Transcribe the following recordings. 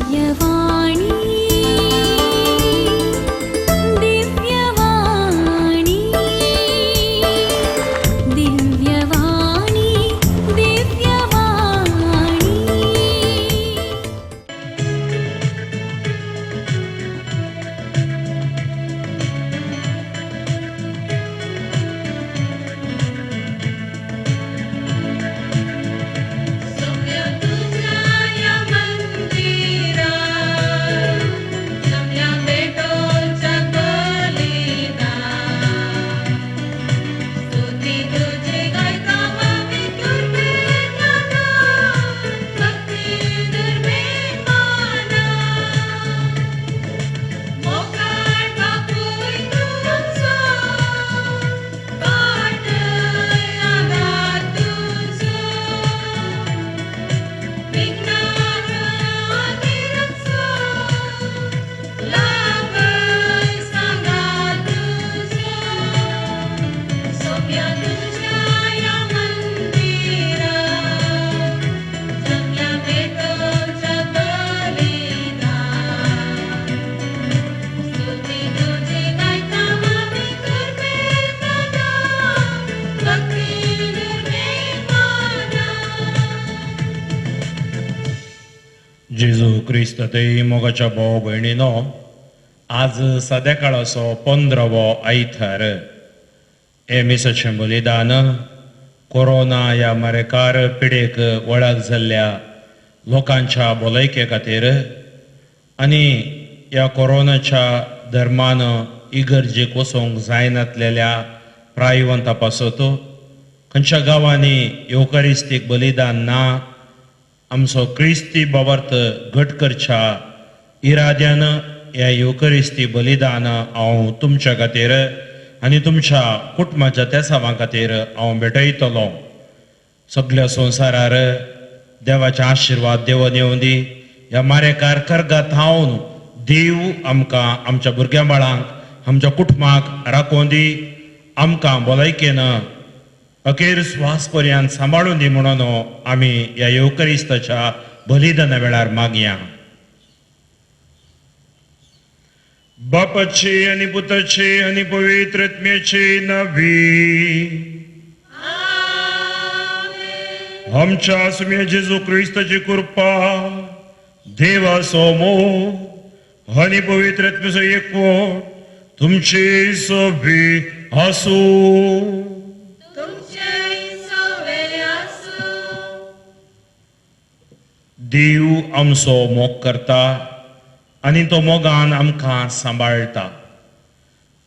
दिव्यवाणी दिव्यवाणी दिव्यवाणी दिव्यवाणी। सोम्या तुझ्या या मंदिरा जमल्या पेटोच्या कलिता स्तुती तुझी गायता मामी कृपेना भक्ती दुर्मे माना मोकाट बापूय तुझो पाट आधार तुझो विघ्नार आदिरचो लाभय सांगा तुझो सोम्या तुझ्या या मंदिरा जमल्या पेटोच्या कलिता स्तुती तुझी गायता मामी कृपेना भक्ती दुर्मे माना। जेजू क्रिस्त ते मोगाच्या भाव भयणीनो, आज सद्या काळाचो 15वो आयतार. हे मिसाचें बलिदान कोरोना ह्या मारेकार पिडेक वळख जाल्ल्या लोकांच्या भलायके खातीर आनी ह्या कोरोनाच्या धर्मान इगर्जेक वचोंक जायनातलेल्या प्रायवंता पासत खंयच्या गांवांनी येवकारिस्तीक बलिदान ना, आमचो क्रिस्ती बाबर्त घट करच्या इराद्यान ह्या येवकरिस्ती बलिदान हांव तुमच्या खातीर आनी तुमच्या कुटुंबाच्या तेसावां खातीर हांव भेटयतलो. सगल्या संवसारार देवाचे आशिर्वाद देवन येवं दी. ह्या मारेकार कर्गात हावन देव आमकां आमच्या भुरग्यां बाळांक आमच्या कुटुंबाक राखोवन दी, आमकां भलायकेन अखेर स्वास पर्यंत सांबाळून दी म्हणून आमी ह्या येवकरिस्ताच्या बलिदाना वेळार मागया. बापाची आनी पुताची आनी पवित्र आत्म्याची नावी आमच्या सुम्या जेजू क्रिस्ताची कृपा, देवाचो मोग आनी पवित्र आत्म्याचो एकवट तुमची सभी आसूं. देव आमचो मोग करता आनी तो मोगान आमकां सांबाळटा.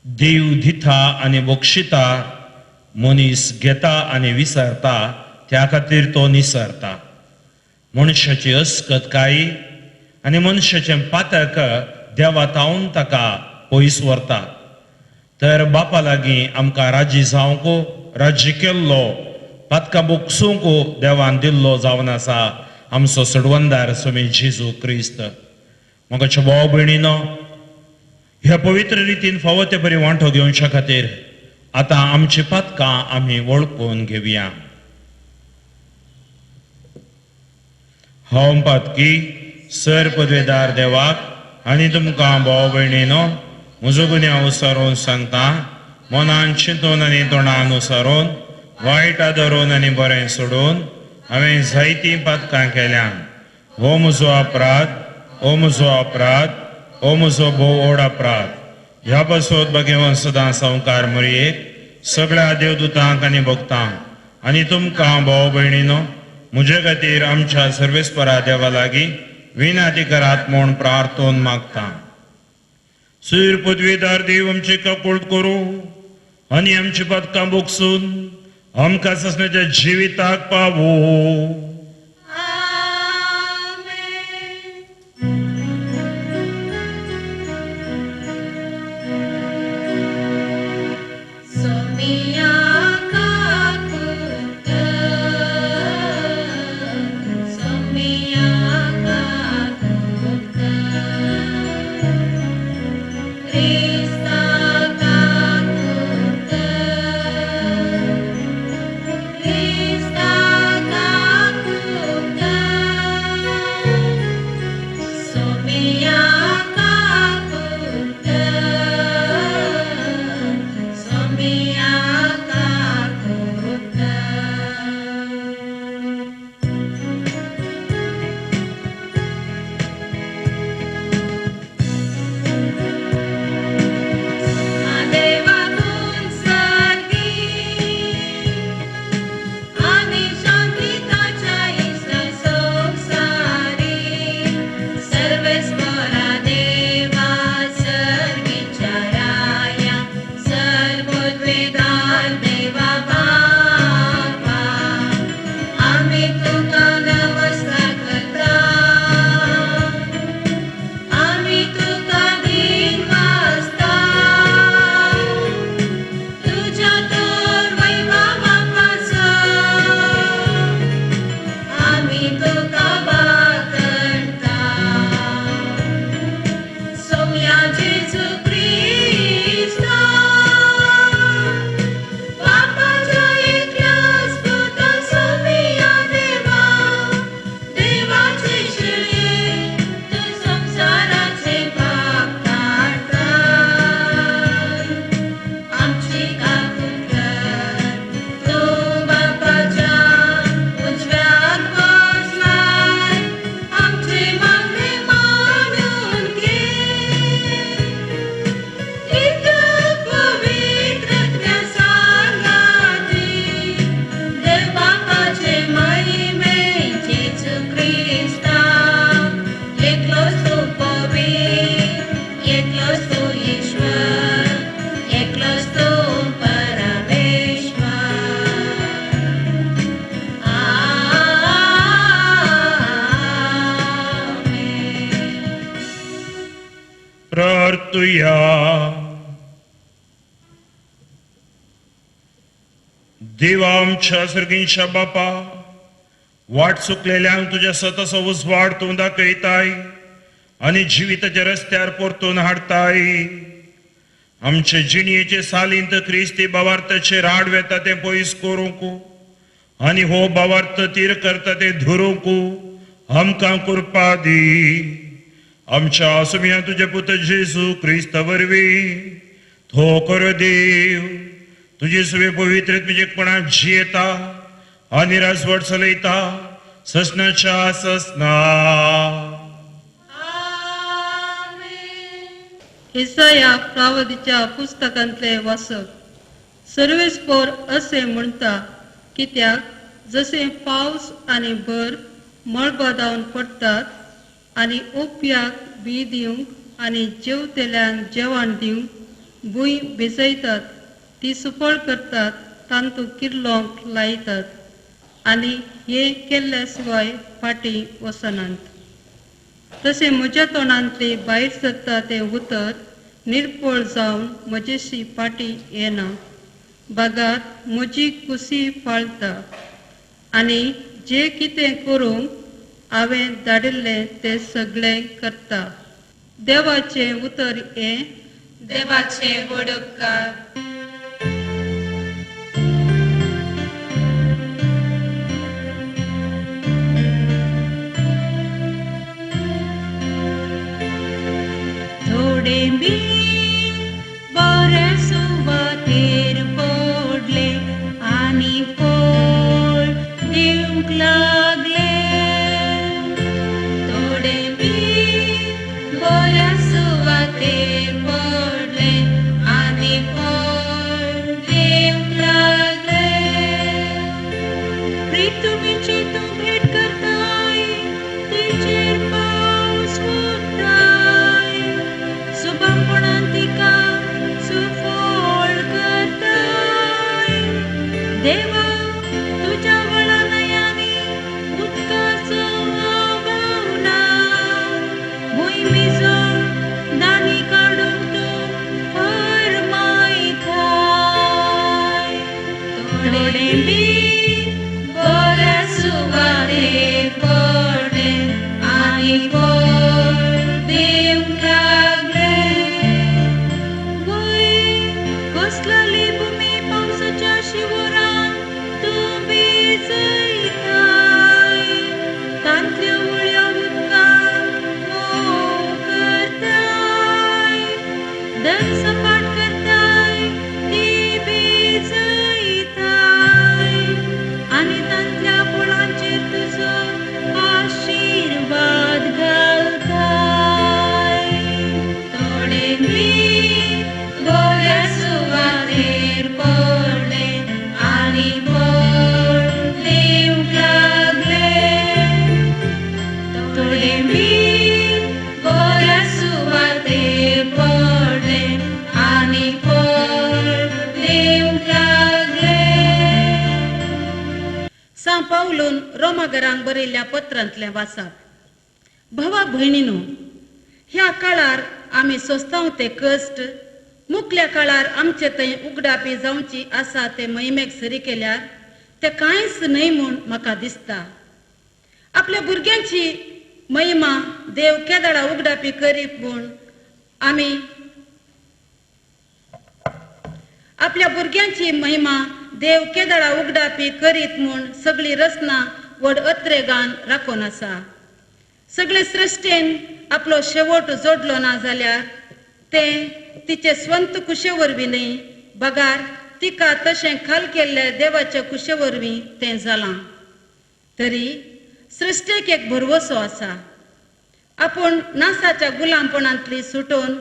देव दिता आनी बक्षिता, मनीस घेता आनी विसरता, त्या खातीर तो निसरता. मनशाची अस्कतकाय आनी मनशाचें पातक देवा तावन ताका पयस व्हरता. तर बापा लागीं आमकां राजी जावंक राजी केल्लो पातकां बोगसूंक देवान दिल्लो जावन आसा आमचो सडवंदार स्वामी जेजू क्रिस्त. म्हाका भाव भयणीनो, ह्या पवित्र रितीन फावो ते बरी वांटो घेवच्या खातीर आतां आमची पातकां आमी वळखून घेवया. हांव पातकी सर पदवेदार देवाक आनी तुमकां भाव भयणीनो म्हजो गुन्यांव विसरून सांगता, मनान चिंतून आनी तोंडान विसरून, वायट आदरून आनी बरें सोडून हांवें जायतीं पातकां केल्यां. हो म्हजो अपराध, हो म्हजो अपराध, हो म्हजो भोव व्हड अपराध. ह्या पासत भगवान सदां संवकार मरयेक सगळ्या देवदूतांक आनी भक्तांक आनी तुमकां भाव भयणीनो म्हजे खातीर आमच्या सर्वेस्परा देवा लागीं विनाती करात म्हूण प्रार्थोन मागता. सूर पदवीदार देव आमची काकुळट करूं आनी आमची पातकां बोगसून आमकां ससण्याच्या जिविताक पावो. Krista प्रार्थुया. देवा आमच्या सर्गींच्या बापा, वाट चुकलेल्यांक तुज्या सतसो उजवाड तूं दाखयताय आनी जिविताच्या रस्त्यार परतून हाडताय. आमचे जिणयेचे सालींत क्रिस्ती भावार्थाचेर आड वेता तें पयस करूंक आनी हो भावार्थ तीर करता तें धरूंक आमकां कृपा दी. आमच्या आसुया तुजे पुत जेजू क्रिस्ता वरवीं तो कर देव तुजी सुवे पवित्र तुजेपणान जियेता आनी राजवट चलयता ससनाच्या ससना. इसाया प्रावदीच्या पुस्तकांतले वाचप. सर्वेस्पोर असे म्हणटा, कित्याक जशें पावस आनी बर्फ मळबा धांवन पडटात आनी ओपयाक बी दिवंक आनी जेवतेल्यांक जेवण दिवंक भूंय भिजयतात, ती सुफळ करतात, तांतू किर्लोंक लायतात आनी हे केल्ल्या शिवाय फाटीं वचनात. तशें म्हज्या तोंडांतली भायर सरता तें उतर निर्पळ जावन म्हजेशी फाटीं येना, बागार म्हजी कुशी फाळटा आनी जें कितें करूंक हांवें धाडिल्लें तें सगळें करता. देवाचें उतर हें. देवाचे व्हड उपकार. थोडे बी बरे सुवातेर पडले आनी फळ दिवंक लागले. थोडे बी बऱ्या सुवातेर पडले आनी फळ दिवंक लागले. पृथ्वीची तूं भेट करताय, तिचेर पावस वताय, सुबमपणान तिका सुफळ करताय. देवा तुज्या वळानयांनी उदकाचो अभाव ना, भूंय भिजोवन दाणी काडूंक तूं फर्मायताय. थोडे बी बऱ्या सुवातेर पडले आनी फळ दिवंक लागले. भूंय कसलली भुमी पावसाच्या शिवरान तूं भिजयताय, तांतल्यो उळयो उदकान मोव करताय, दर सपाट करताय, ती भिजयताय आनी तांतल्या फळांचेर तुजो आशिर्वाद घालताय. थोडे बी बऱ्या सुवातेर पडले आनी फळ दिवंक लागले. थोडे बी बऱ्या सुवातेर पडले आनी फळ दिवंक लागले. सां पावलून रोमागरांक बरयल्ल्या पत्रांतलें वाचप. भावा भयणीनो, ह्या काळार आमी सोंसतांव ते कश्ट मुखल्या काळार आमचे थंय उगडापी जावची आसा ते महिमेक सरी केल्यार ते कांयच न्हय म्हूण म्हाका दिसता. आपल्या भुरग्यांची महिमा देव केदळा उगडापी करीत म्हूण आमी आपल्या भुरग्यांची महिमा देव केदळा उगडापी करीत म्हूण सगळी रचना व्हड अत्रेगान राखून आसा. सगळे सृश्टेन आपलो शेवट जोडलो ना जाल्यार तें तिचे स्वंत कुशे वरवीं न्हय, बगार तिका तशें खाल केल्ल्या देवाच्या कुशे वरवीं तें जालां. तरी सृश्टेक एक भरवसो आसा. आपूण नासाच्या गुलामपणांतली सुटून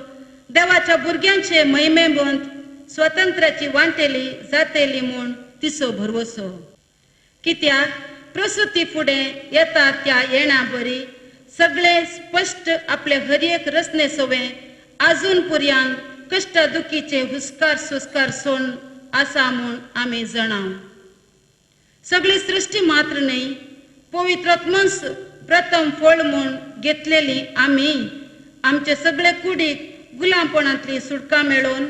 देवाच्या भुरग्यांचे महिमेबंद स्वातंत्र्याची वांटेली जातेली म्हूण तिचो भरवसो. कित्याक प्रसुती फुडें येता त्या येणा बरी सगळे स्पश्ट आपले हर एक रचने सवे आजून पुर्यान कश्टा दुखीचे हुस्कार सुस्कार सोड आसा म्हूण आमी जाणाव. सगळी सृश्टी मात्र न्हय, पवित्रात्मस प्रथम फळ म्हूण घेतलेली आमी आमचे सगळे कुडीक गुलामपणांतली सुटका मेळोवन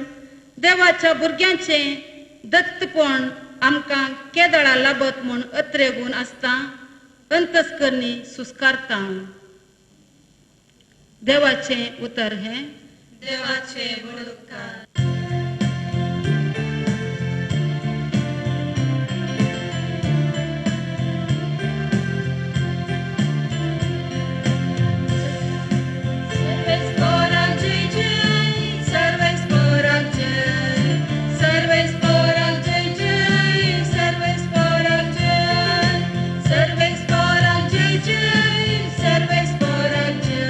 देवाच्या भुरग्यांचें दत्तपण आमकां केदळा लाबत म्हूण अत्रेगून आसता अंतस्करणी सुस्कारता. देवाचें उतर हें. देवाचे व्हड उपकार. सर्वेस्पोराक जय जय, सर्वेस्पोराक जय, सर्वेस्पोराक जय जय, सर्वेस्पोराक जय, सर्वेस्पोराक जय जय, सर्वेस्पोराक जय,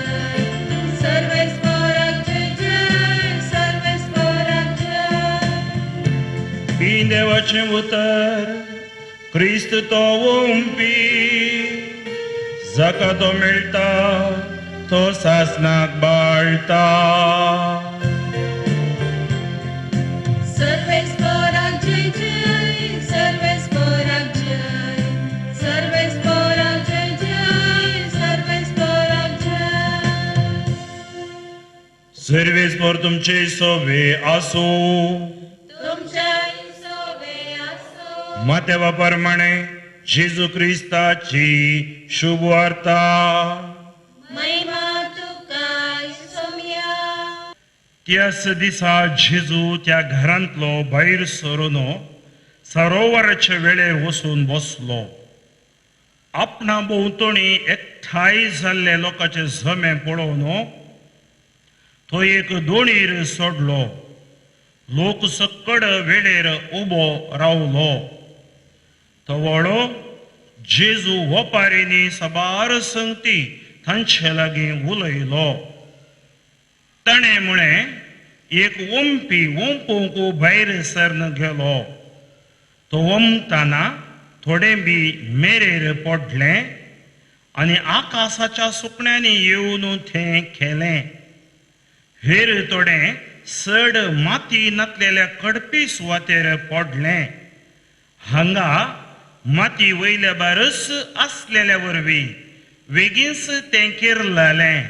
सर्वेस्पोराक जय जय, सर्वेस्पोराक जय. पी देवाचें उतर क्रिस्त तो ओंपी, जाका तो मेळटा तो सासनाक बाळटा. सर्वेस्पोराक जय जय, सर्वेस्पोराक जय, सर्वेस्पोराक जय जय, सर्वेस्पोराक जय. सर्वेस्पोर तुमचे सोबे आसूं. तुमच्या सोबे आसो. मातेवा प्रमाणे जेजू क्रिस्ताची शुभ वार्ता. महिमा तुका सोम्या. त्याच दिसा जेजू त्या घरांतलो भायर सरून सरोवराच्या वेळेर वचून बसलो. आपणा भोंवतणी एकठांय जाल्ले लोकांचे जमे पळोवन तो एक दोणीर सोडलो. लोक सकड वेळेर उबो रावलो. तवळो जेजू वपारींनी साबार संगती तांचे लागीं उलयलो. ताणें म्हळें, एक ओंपी ओंपूंक भायर सरन गेलो. तो ओंपतना थोडें बी मेरेर पडलें आनी आकाशाच्या सुकण्यांनी येवन थें खेलें. हेर थोडें चड माती नातलेल्या कडपी सुवातेर पडलें. हांगा माती वयल्या बारस आसलेल्या वरवीं वेगींच तें किरलालें,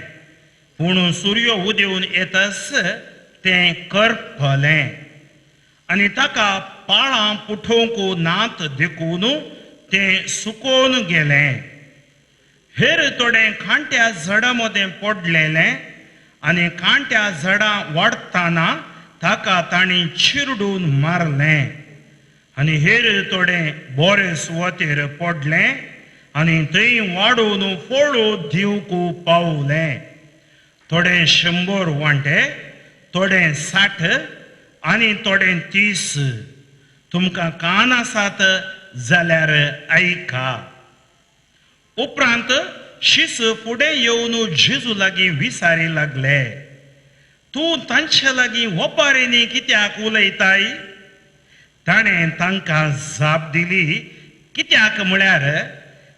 पूण सूर्य उदेवन येताच तें करपलें आनी ताका पाळां पुठोवंक नात देखून तें सुकोवन गेलें. हेर थोडें कांट्या झाडां मदें पडलेलें आनी कांट्या झाडां वाडटना ताका तांणी चिरडून मारलें. आनी हेर थोडें बरे सुवातेर पडलें आनी थंय वाडून फळ दिवंक पावलें. थोडे 100 वांटे, थोडे 60 आनी थोडे 30. तुमकां कान आसात जाल्यार आयका. उपरांत शीस फुडें येवन जेजू लागीं विसारी लागले, तूं तांचे लागीं वपारींनी कित्याक उलयताय? ताणें तांकां जाप दिली, कित्याक म्हळ्यार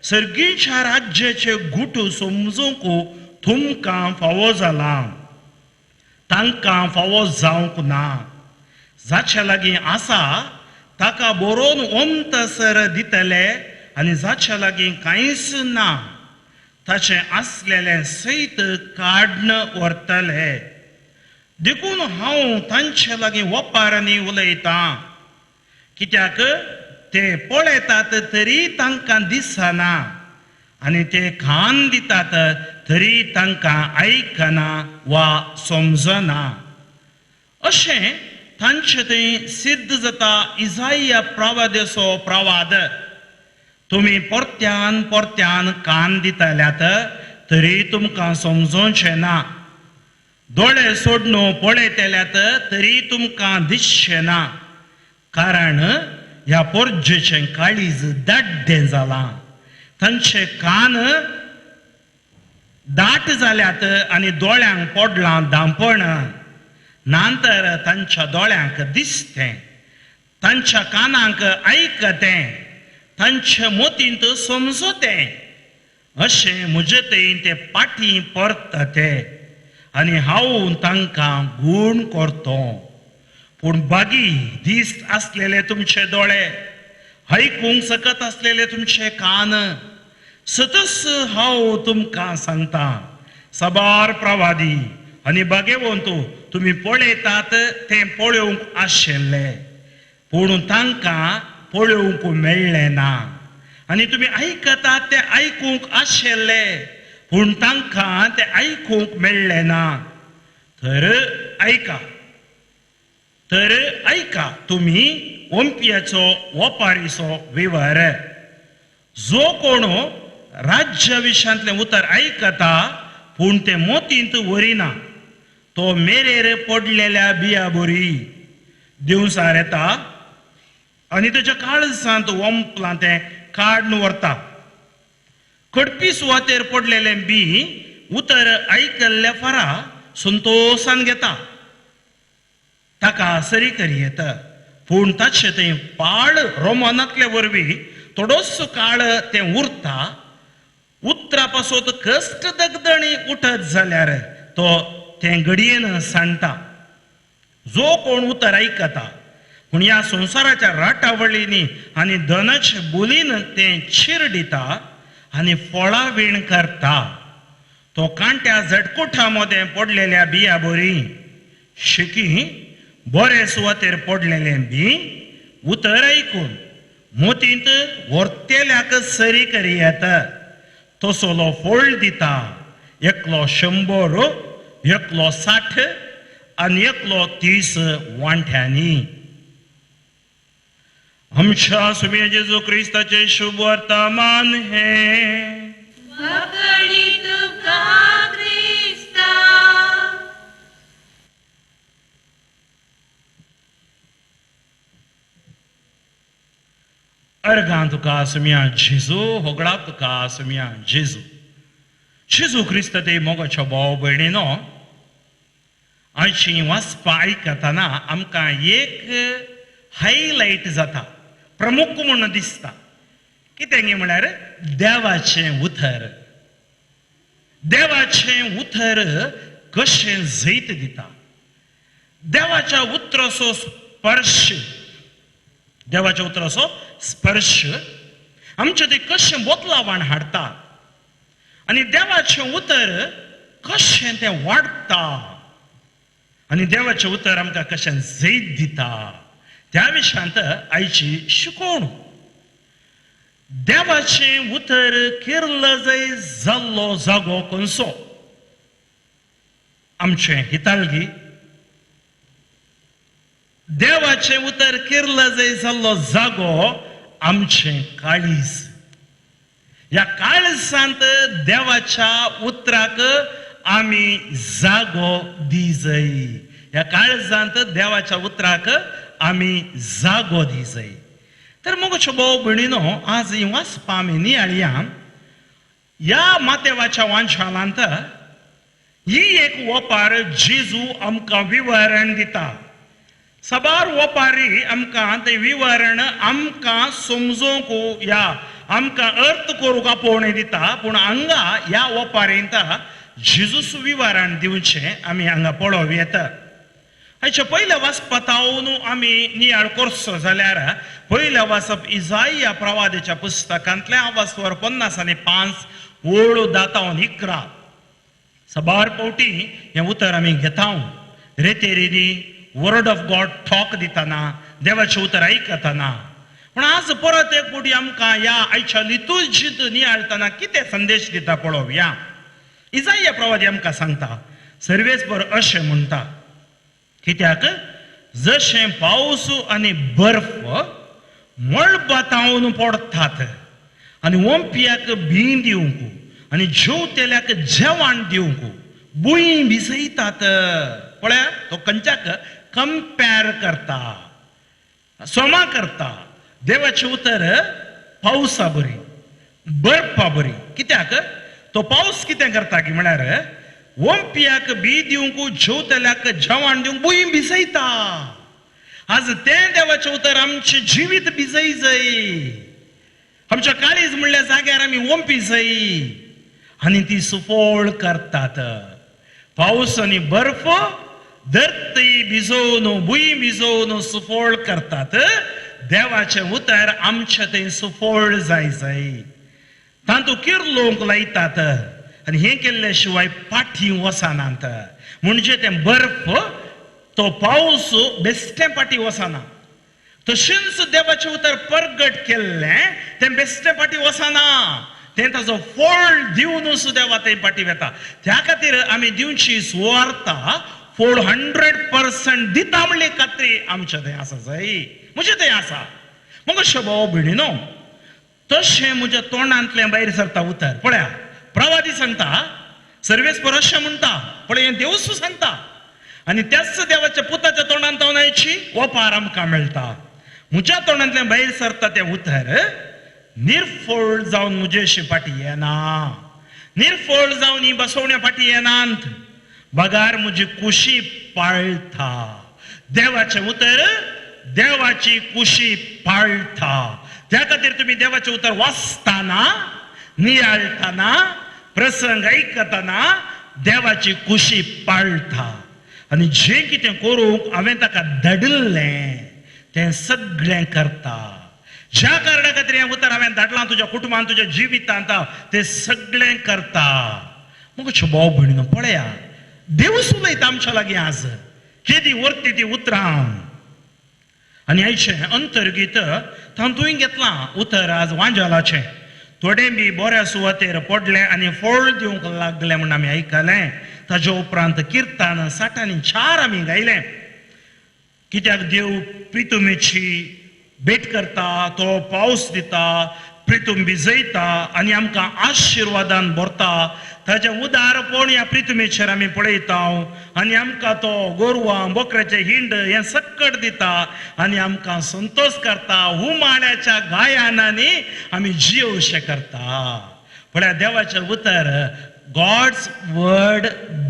सर्गीच्या राज्याचे गुट समजूंक तुमकां फावो जालां, तांकां फावो जावंक ना. जाचे लागीं आसा ताका बरोवन ओमतसर दितले आनी जाचे लागीं कांयच ना ताचें आसलेलें सयत काडन व्हरतले. देखून हांव तांचे लागीं वपारांनी उलयतां, कित्याक ते पळयतात तरी तांकां दिसना आनी ते कान दितात तरी तांकां आयकना वा समजना. अशें तांचे थंय सिद्ध जाता इजाया प्रवादेचो प्रवाद, तुमी परत्यान परत्यान कान दितल्यात तरी तुमकां समजोवचें ना, दोळे सोडून पळयतल्यात तरी तुमकां दिसचें ना, कारण ह्या पोरजेचें काळीज दाड्डें जालां, तांचे कान दाट जाल्यात आनी दोळ्यांक पडलां दांपण, नातर तांच्या दोळ्यांक दिसतें, तांच्या कानांक आयकतें, तांच्या मोतींत समजतें, अशें म्हजे थंय ते पाटी परतते आनी हांव तांकां गूण करतो. पूण बागी दीस आसलेले तुमचे दोळे, आयकूंक सकत आसलेले तुमचे कान, सतस हांव तुमकां सांगता, साबार प्रवादी आनी बागेवंत तुमी पळयतात तें पळोवंक आशिल्लें, पूण तांकां पळोवंक मेळ्ळें ना. आनी तुमी आयकतात तें आयकूंक आशिल्लें, पूण तांकां तें आयकूंक मेळ्ळें ना. तर आयका, तर आयका तुमी ओंपयाचो ओपारीचो विवर. जो कोण राज्य विशयांतलें उतर आयकता पूण तें मोतींत व्हरिना, तो मेरेर पडलेल्या बिया बरी दिवसार येता आनी तेच्या काळजांत ओंपलां तें काडून व्हरता. कडपी सुवातेर पडलेलें बी उतर आयकल्ल्या फारा संतोसान घेता, ताका सरी करी येता, पूण ताचें तें पाळ रोमनांतले वरवीं थोडोसो काळ तें उरता. उतरा पासत कश्ट दगदणी उठत जाल्यार तो तें घडयेन सांडटा. जो कोण उतर आयकता पूण ह्या संवसाराच्या राटावळींनी आनी धनाचे बोलीन तें चिरडिता आनी फळां वीण करता, तो कांट्या झटकुठा मदें पडलेल्या बिया बरी शिकी बरे सुवातेर पडलेलें बी उतर आयकून मोतींत व्हरतेल्याक सरी करी येता, तसलो फळ दिता. एकलो 100, एकलो 60 आनी एकलो 30 वांट्यांनी. आमच्या सुम्या जेजू क्रिस्ताचें शुभ वर्तमान हें. अर्गां तुका सुम्या जेजू, होगळा तुका सुम्या जेजू. जेजू क्रिस्त ते मोगाच्या भाव भयणीनो, आयची वाचपा आयकतना आमकां एक हायलायट जाता, प्रमुख म्हूण दिसता. कितें म्हळ्यार देवाचें उतर. देवाचें उतर कशें जैत दिता, देवाच्या उतराचो स्पर्श, देवाच्या उतराचो स्पर्श आमचे ते कशें बदलावण हाडटा आनी देवाचें उतर कशें तें वाडटा आनी देवाचें उतर आमकां कशें जैत दिता, त्या विशयांत आयची शिकोवण. देवाचें उतर किर्लजय जाल्लो जागो खंयचो? आमचें हितालगी. देवाचें उतर किर्लजय जाल्लो जागो आमचें काळीज. ह्या काळजांत देवाच्या उतराक आमी जागो दिजय. ह्या काळजांत देवाच्या उतराक आमी जागो दिजय. तर मोगाच्यो भाव भयणीनो, आज ही वाचपा आमी नियाळया. ह्या मातेवाच्या वांशालांत ही एक ओपार जेजू आमकां विवरण दिता. साबार ओपारी आमकां तें विवरण आमकां समजूंक ह्या आमकां अर्थ करूंक आपोवणें दिता, पूण हांगा ह्या ओपारींत जेजूस विवरण दिवचें आमी हांगा पळोवं येता. आयच्या पयल्या वाचपातावन आमी नियाळ करचो जाल्यार पयलें वाचप इजाया प्रवादेच्या पुस्तकांतलें आवासवर 55 ओळ 10 11. साबार फावटी हें उतर आमी घेता. रेतेरेनी वर्ड ऑफ गॉड टॉक दितना, देवाचें उतर आयकतना, पूण आज परत एक फावटी आमकां ह्या आयच्या लितुर्जींत नियाळतना कितें संदेश दिता पळोवया. इजाया प्रवादी आमकां सांगता, सर्वेस्पर अशें म्हणटा, कित्याक जशें पावस आनी बर्फ मळबातावन पडटात आनी ओंपयाक बीं दिवंक आनी जेवतेल्याक जेवण दिवंक भूंय भिजयतात. पळया तो खंयच्याक कंपेर करता, सोमा करता. देवाचें उतर पावसा बरी, बर्फा बरी. कित्याक तो पावस कितें करता की म्हळ्यार ओंपयाक बी दिवंक जेवतल्याक जेवण दिवंक भूंय भिजयता. आज तें देवाचें उतर आमचें जिवीत भिजय जाय. आमच्या काळीज म्हणल्या जाग्यार आमी ओंपी जाय आनी ती सुफळ करतात. पावस आनी बर्फ धरती भिजोवन भूंय भिजोवन सुफळ करतात. देवाचें उतर आमचें तें सुफळ जाय जाय. तातूंत किर्लोवंक लायतात आनी हें केल्ले शिवाय पाठी वचनात. म्हणजे तें बर्फ तो पावस बेश्टें पाटी वचना, तशेंच देवाचें उतर परगट केल्लें तें बेश्टें पाटी वचना, तें ताजो फळ दिवनूच देवा तें पाटी वेता. त्या खातीर आमी दिवची सुवार्ता 400% दिता म्हणली खात्री आमच्या थंय आसा जाय, म्हजें थंय आसा. मग अशें भाव भयणीनो, तशें म्हज्या तोंडांतलें भायर सरता उतर. पळया प्रवादी सांगता, सर्वेस्पर अशें म्हणटा, पळय हें देवूच सांगता आनी त्याच देवाच्या पुताच्या तोंडांत आयची ओपार आमकां मेळटा. म्हज्या तोंडांतलें भायर सरता तें उतर निर्फळ जावन म्हजे फाटी येना, निर्फळ जावन ही बसवण्या फाटी येनात, बगार म्हजी कुशी पाळटा. देवाचें उतर देवाची कुशी पाळटा. त्या खातीर तुमी देवाचें उतर वाचतना, नियाळटना, प्रसंग आयकतना देवाची कुशी पाळटा आनी जें कितें करूंक हांवें ताका धाडिल्लें तें सगळें करता. ज्या कारणा खातीर हें उतर हांवें धाडलां तुज्या कुटुंबान, तुज्या जिवितांत, तें सगळें करता. मग भाव भयणीनो पळया, देवूच उलयता आमच्या लागीं आज केदी वरती ती उतरां. आनी आयचें अंतर्गीत तातूंय घेतलां उतर आज वांजालाचें. थोडें बी बऱ्या सुवातेर पडलें आनी फळ दिवंक लागलें म्हूण आमी आयकलें. ताजे उपरांत किर्तन 64 आमी गायलें. कित्याक देव प्रितुमेची भेट करता, तो पावस दिता, प्रितुम भिजयता आनी आमकां आशिर्वादान भरता. ताजें उदारपण ह्या प्रितुमेचेर आमी पळयता आनी आमकां तो गोरवां बोकऱ्याचें हिंड हें सक्कट दिता आनी आमकां संतोश करता. हुमाण्याच्या गायनांनी आमी जियोवशें करता. पळया देवाचें उतर, God's word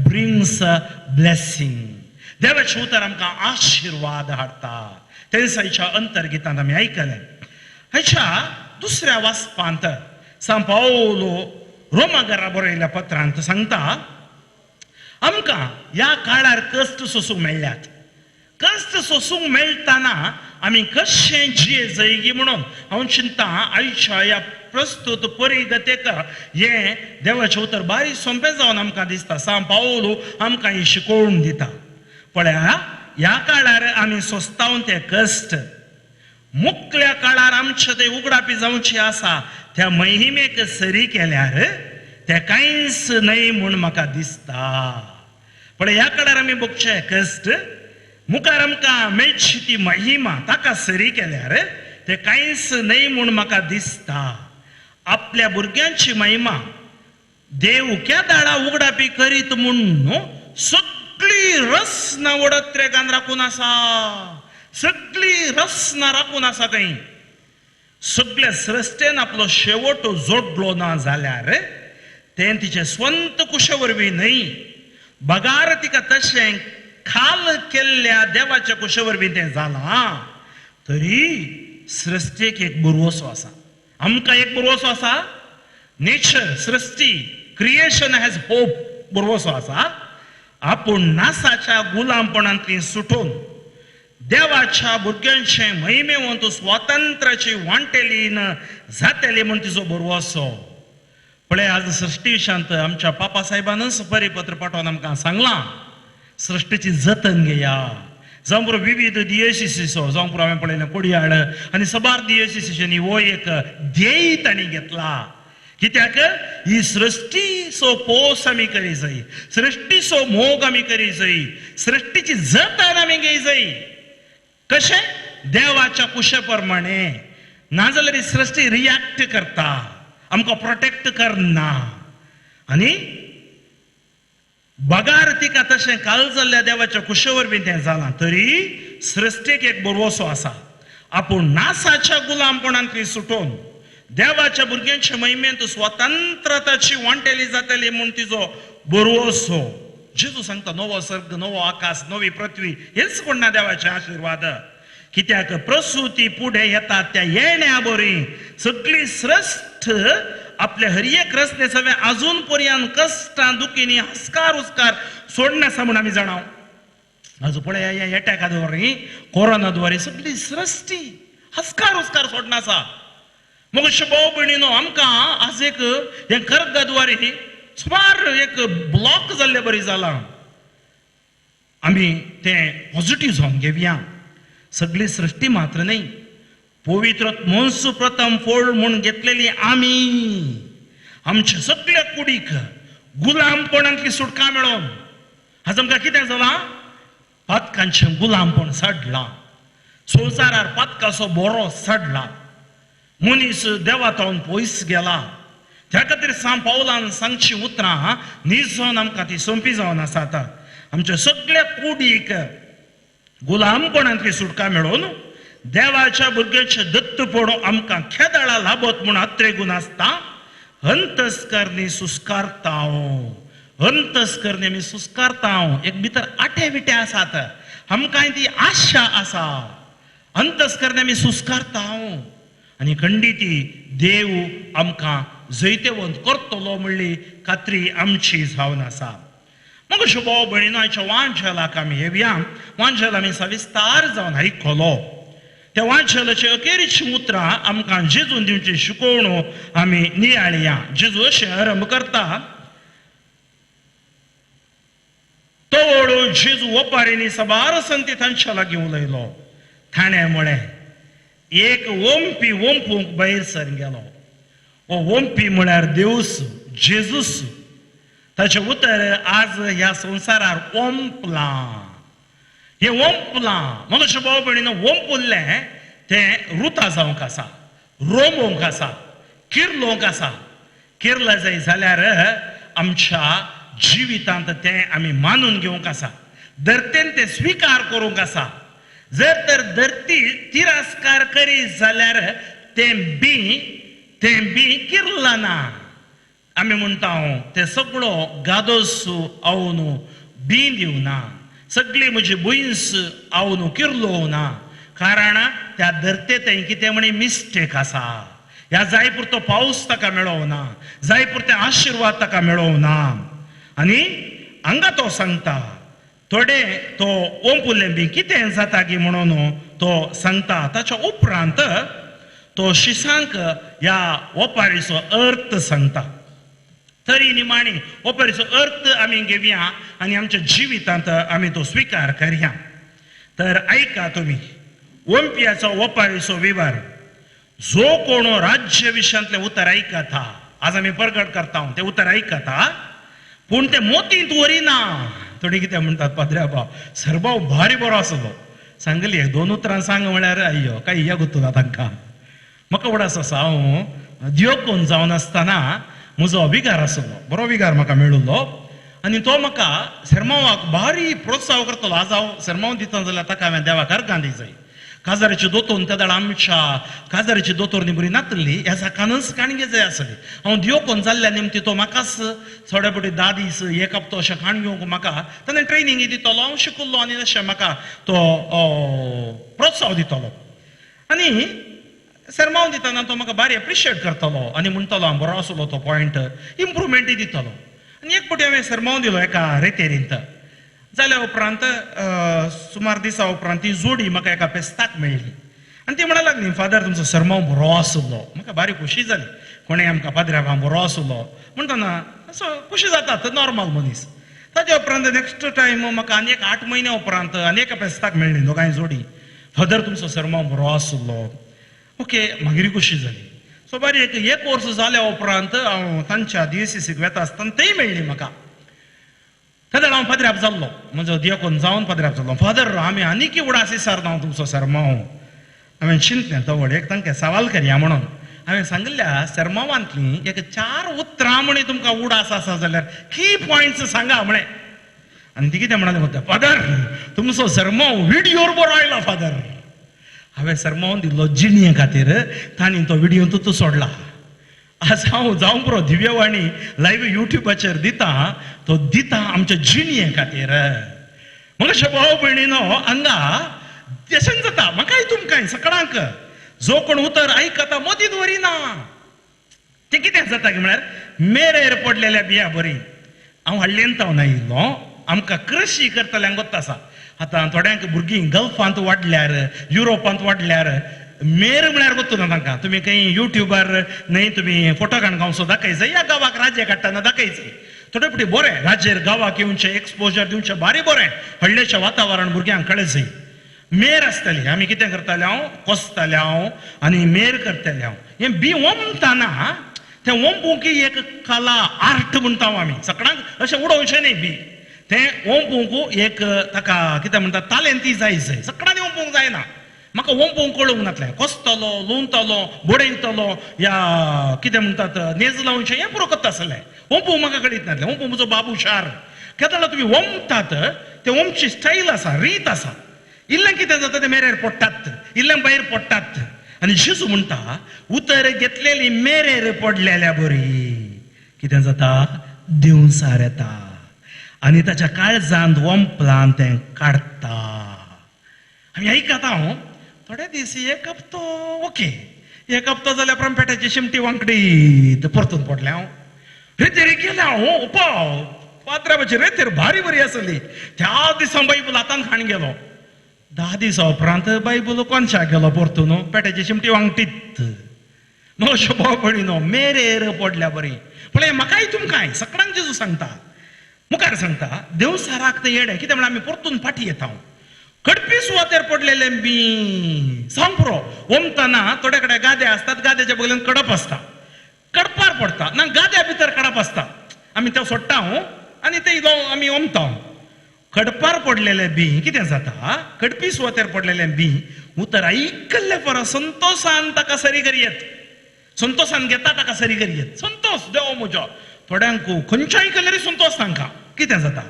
brings a blessing. देवाचें उतर आमकां आशिर्वाद हाडटा. तेंच आयच्या अंतर्गितांत आमी आयकलें. आयच्या दुसऱ्या वाचपांत सांत पावलो रोमागरा बरयल्ल्या पत्रांत सांगता, आमकां ह्या काळार कश्ट सोसूंक मेळ्ळ्यात. कश्ट सोसूंक मेळटना आमी कशें जिये जायगी म्हणून हांव चिंता आयच्या ह्या प्रस्तुत परिगतेक हें देवाचें उतर बारीक सोंपें जावन आमकां दिसता. सांत पावलो आमकां ही शिकोवन दिता. पळया ह्या काळार आमी सोंसतावन ते कश्ट, मुकल्या काळार आमचे ते उगडापी जावचे आसा त्या महिमेक सरी केल्यार ते कांयच न्हय म्हूण म्हाका दिसता. पळय ह्या काळार आमी भोगचे कश्ट, मुखार आमकां मेळची ती महिमा ताका सरी केल्यार ते कांयच न्हय म्हूण म्हाका दिसता. आपल्या भुरग्यांची महिमा देव केदाळा उगडापी करीत म्हूण न्हू सगळी रसना वडत्रेगान राखून आसा, सगळी रसना राखून आसा. थंय सगळ्या सृश्टेन आपलो शेवट जोडलो ना जाल्यार तें तिचे स्वंत कुशे वरवीं न्हय, बगार तिका तशें खाल केल्ल्या देवाच्या कुशे वरवीं तें जालां. तरी सृश्टेक एक बरवसो आसा, आमकां एक बरवसो आसा. Nature, Srushti, creation has hope, बरवसो आसा. आपूण नासाच्या गुलामपणांतली सुटून देवाच्या भुरग्यांचे महिमेवंत स्वातंत्र्याची वांटेली जातेली म्हूण तिचो बरवसो. पळय आज सृश्टी विशांत आमच्या पापा साहेबानच परिपत्र पाठोवन आमकां सांगलां, सृश्टीची जतन घेया. जावं पुरो विविध दियेसिसो, जावं पुरो हांवें पळयलें कोडयाळ आनी सबार दियेसिसींनी हो एक ध्येय तांणी घेतला. कित्याक ही सृश्टीचो पोस आमी करी जाय, सृश्टीचो मोग आमी करी जाय, सृश्टीची जतन आमी घेय जाय. कशें? देवाच्या कुशे प्रमाणे. नाजाल्यार ही सृश्टी रिएक्ट करता, आमकां प्रोटेक्ट करना. आनी बगार तिका तशें काल जाल्ल्या देवाच्या कुशे वरवीं तें जालां. तरी सृश्टीक एक बरवसो आसा, आपूण नासाच्या गुलामपणांतली सुटोवन देवाच्या भुरग्यांच्या महिमेंत स्वतंत्रताची वांटेली जातली म्हूण तिचो बरवसो. जेजू सांगता नवो सर्ग, नवो आकाश, नवी पृथ्वी, हेच कोण ना देवाचे आशिर्वाद. कित्याक प्रसूती फुडें येता त्या येण्या बरी सगळी सृश्ट आपल्या हर एक रचने सगळें अजून पर्यंत कश्टां दुखींनी हस्कार हुस्कार सोडनासा म्हूण आमी जाणाव. आज पळय ह्या एटॅका द्वारे, कोरोना द्वारे सगळी सृश्टी हस्कार हुस्कार सोडनासा. मग अशें भाव भयणीनो, आमकां आज एक हें कर्गा द्वारे सुमार एक ब्लॉक जाल्ले बरी जालां. आमी तें पॉझिटीव जावन घेवया. सगळी सृश्टी मात्र न्हय, पवित्र मनसू प्रथम फोड म्हूण घेतलेली आमी आमच्या सगळ्या कुडीक गुलामपणांतली सुटका मेळोवन आज आमकां कितें जालां, पातकांचें गुलामपण सडलां, संवसारार पातकाचो बरो सडला, मनीस देवा तावन पयस गेला. त्या खातीर सांग पावलान सांगची उतरां नीज जावन आमकां ती सोंपी जावन आसात. आमच्या सगळ्या कुडीक गुलामपणांतली सुटका मेळोवन देवाच्या भुरग्याचें दत्तपण आमकां खेदाळा लाबत म्हूण अत्रेगून आसता. अंतस्करणी सुस्कारता, अंतस्करणी आमी सुस्कारता. एक भितर आटे विटे आसात, आमकां ती आशा आसा. अंतस्करणी आमी सुस्कारता आनी खंडीती देव आमकां जैतेवंत करतलो म्हणली खात्री आमची जावन आसा. मग भाव भयणीनो, आयच्या वांजेलाक आमी येवया. वांजेल आमी सविस्तार जावन आयकलो. त्या वांजेलाचे अखेरीची उतरां आमकां जेजून दिवची शिकोवणो आमी नियाळया. जेजू अशें आरंभ करता, तवळ जेजू ओपारींनी साबार संती तांच्या लागीं उलयलो. ताणें म्हळें, एक ओंपी ओंपूंक भायर सर गेलो. हो ओंपी म्हळ्यार देवूस जेजूस. ताचें उतर आज ह्या संवसारार ओंपलां, हें ओंपलां. मग अशें भाव भयणीनो, ओंपुल्लें तें रुता जावंक आसा, रोमोवंक आसा, किर्लोवंक आसा. किर्ला जाय जाल्यार आमच्या जिवितांत तें आमी मानून घेवंक आसा, धरतेन तें स्विकार करूंक आसा. जर तर धरती तिरस्कार करीत जाल्यार तें बी किर्ला ना. आमी म्हणटा तें सगळो गादोस आवनु बी दिवना, सगळी म्हजी भुंयस आवनु किर्लो ना, कारण त्या धरते थंय कितें म्हणी मिस्टेक आसा. ह्या जाय पुरतो पावस ताका मेळोवना, जाय पुरते आशिर्वाद ताका मेळोवना. आनी हांगा तो सांगता थोडे तो ओंपुल्लें बी कितें जाता की म्हणून तो सांगता. ताच्या उपरांत तो शिसांक ह्या ओपारीचो अर्थ सांगता. तरी निमाणी ओपारीचो अर्थ आमी घेवया आनी आमच्या जिवितांत आमी तो स्विकार करया. तर आयका तुमी ओंपियाचो ओपारीचो विवर. जो कोण राज्य विशयांतलें उतर आयकता, आज आमी परगट करता तें उतर आयकता, पूण तें मोतींत व्हरिना. थोडी कितें म्हणटात, पाद्र्या भाव सरभाव भारी बरो आसलो, सांगली एक दोन उतरां सांग म्हळ्यार अय्यो काय या गुतला तांकां. म्हाका उडास आसा, हांव दियोकोन जावन आसतना म्हजो विगार आसलो, बरो विगार म्हाका मेळिल्लो आनी तो म्हाका सेर्मांवाक भारी प्रोत्साहन करतलो. आज हांव सेर्मांव दिता जाल्यार ताका हांवें देवाक अर्गां दी जाय. काजाराची दोतोर त्या वेळार आमच्या काजाराची दोतोरनी बरी नातली, ह्या साकानच काणगे जाय आसली. हांव दियोकोन जाल्ल्या निमती तो म्हाकाच थोडे फावटी 10 दीस एक हप्तो अशें खाण घेवंक म्हाका ताणें ट्रेनिंग दितलो. हांव शिकल्लो आनी अशें म्हाका तो प्रोत्साहन दितलो. आनी सेर्मांव दितना तो म्हाका भारी एप्रिशिएट करतलो आनी म्हणटलो हांव बरो आसलो तो पॉयंट, इम्प्रुवमेंटूय दितलो. आनी एक फावटी हांवें सेर्मांव दिलो एका रेतेरींत. जाल्या उपरांत सुमार दिसा उपरांत ती जोडी म्हाका एका फेस्ताक मेळ्ळी आनी ती म्हणा लागली, फादर तुमचो सरमांव बरो आसलो. म्हाका भारी खोशी जाली, कोणें आमकां पाद्र्या बरो आसलो म्हणटना असो खोशी जातात नॉर्मल मनीस. ताच्या उपरांत नेक्स्ट टायम म्हाका आनी एक 8 म्हयन्या उपरांत आनी एका फेस्ताक मेळ्ळी दोगांय जोडी, फादर तुमचो सरमांव बरो आसलो. ओके, मागीर खोशी जाली. सो बारी एक वर्स जाल्या उपरांत हांव तांच्या डीएसीसीक वेता आसतना तेय मेळ्ळी म्हाका. तेन्ना हांव पाद्र्याप जाल्लो, म्हजो दियकोन जावन पाद्र्याप जाल्लो. फादर आमी आनीक उडास विसरना हांव तुमचो सरमांव. हांवें चिंतलें तवळ एक तांकां सवाल करया म्हणून. हांवें सांगिल्ल्या सरमांवांतली एक 4 उतरां म्हणी तुमकां उडास आसा जाल्यार की पॉयंट्स सांगा म्हळें. आनी ती कितें म्हणाली म्हणटा, फादर तुमचो सरमांव विडियोर बरो आयला. फादर हांवें सरमांव दिल्लो जिणये खातीर, तांणी तो विडियो तूं सोडला. आज हांव जावं पुरो दिव्यवाणी लायव्ह युट्यूबाचेर दिता, तो दिता आमच्या जिणये खातीर. मग अशें भाव भयणीनो हांगा तशेंच जाता म्हाकाय तुमकांय सगळ्यांक. जो कोण उतर आयकता मदीं दवरिना. तें कितें जाता की म्हळ्यार मेरेर पडलेल्या बिया बरी. हांव हाडलेंत हांव आयिल्लो, आमकां कृशी करतल्यांक गोत्त आसा. आतां थोड्यांक भुरगीं गल्फांत वाडल्यार, युरोपांत वाडल्यार मेर म्हळ्यार गोत्तू ना तांकां. तुमी खंय युट्यूबार न्हय तुमी फोटो काडून गांवचो दाखयचो या गांवाक राज्य काडटना दाखयचे. थोडे फावटी बरें राज्यर गांवाक येवचें, एक्सपोजर दिवचें, भारी बरें हळ्ळेचें वातावरण भुरग्यांक कळचें. मेर आसताली, आमी कितें करताले हांव कोसताले हांव आनी मेर करताले हांव. हें बी ओमतना तें ओंपूंक एक कला आर्ट म्हणटा आमी. सगळ्यांक अशें उडोवचें न्ही बी, तें ओंपूंक एक ताका कितें म्हणटा तालेंती जाय जाय. सगळ्यांनी ओंपूंक जायना. म्हाका ओंपूंक कळूंक नासलें. कोसतलो, लुंवतलो, बडयतलो या कितें म्हणटात नेज लावचें हें पुरो करता आसलें. ओंपूंक म्हाका कळीत नासलें. ओंपूंक म्हजो बाबू शार. केदळा तुमी ओंपतात तें ओंपची स्टायल आसा, रीत आसा. इल्लें कितें जाता तें मेरेर पडटात, इल्लें भायर पडटात. आनी जेजू म्हणटा उतर घेतलेली मेरेर पडलेल्या बरी कितें जाता देंवसार येता आनी ताच्या काळजांत वंपलान तें काडटा. आमी आयकता हांव थोडे दीस एक हप्तो ओके, एक हप्तो जाल्यार प्रंपेटाची शिमटी वांकडी परतून पडलें हांव. रेतेर गेलें हांव उपाव पात्राबाची रेतेर भारी बरी आसली. त्या दिसा बायबल हातान खाण गेलो. 10 दिसा उपरांत बायबल कोनशाक गेलो परतून पेट्याची शिमटी वांगटीत. म्हजो भाव भयणीनो मेरेर पडल्या बरी. पळय म्हाकाय तुमकांय सगळ्यांक जेजू सांगता, मुखार सांगता देवसाराक तें येडे कितें म्हळ्यार आमी परतून फाटी येता. कडपी सुवातेर पडलेले बी सांग पुरो. ओमतना थोडे कडेन गादे आसतात, गाद्याच्या बगलेन कडप आसता, कडपार पडटा ना गाद्या भितर कडप आसता. आमी तें सोडटा आनी ते आमी ओमता. कडपार पडलेले बी कितें जाता, कडपी सुवातेर पडलेले बी उतर आयकल्ले परस संतोसान ताका सरी करी येत, संतोसान घेता ताका सरी करी येत. संतोस देव म्हजो. थोड्यांक खंयच्या आयकल्यार संतोस तांकां कितें जाता.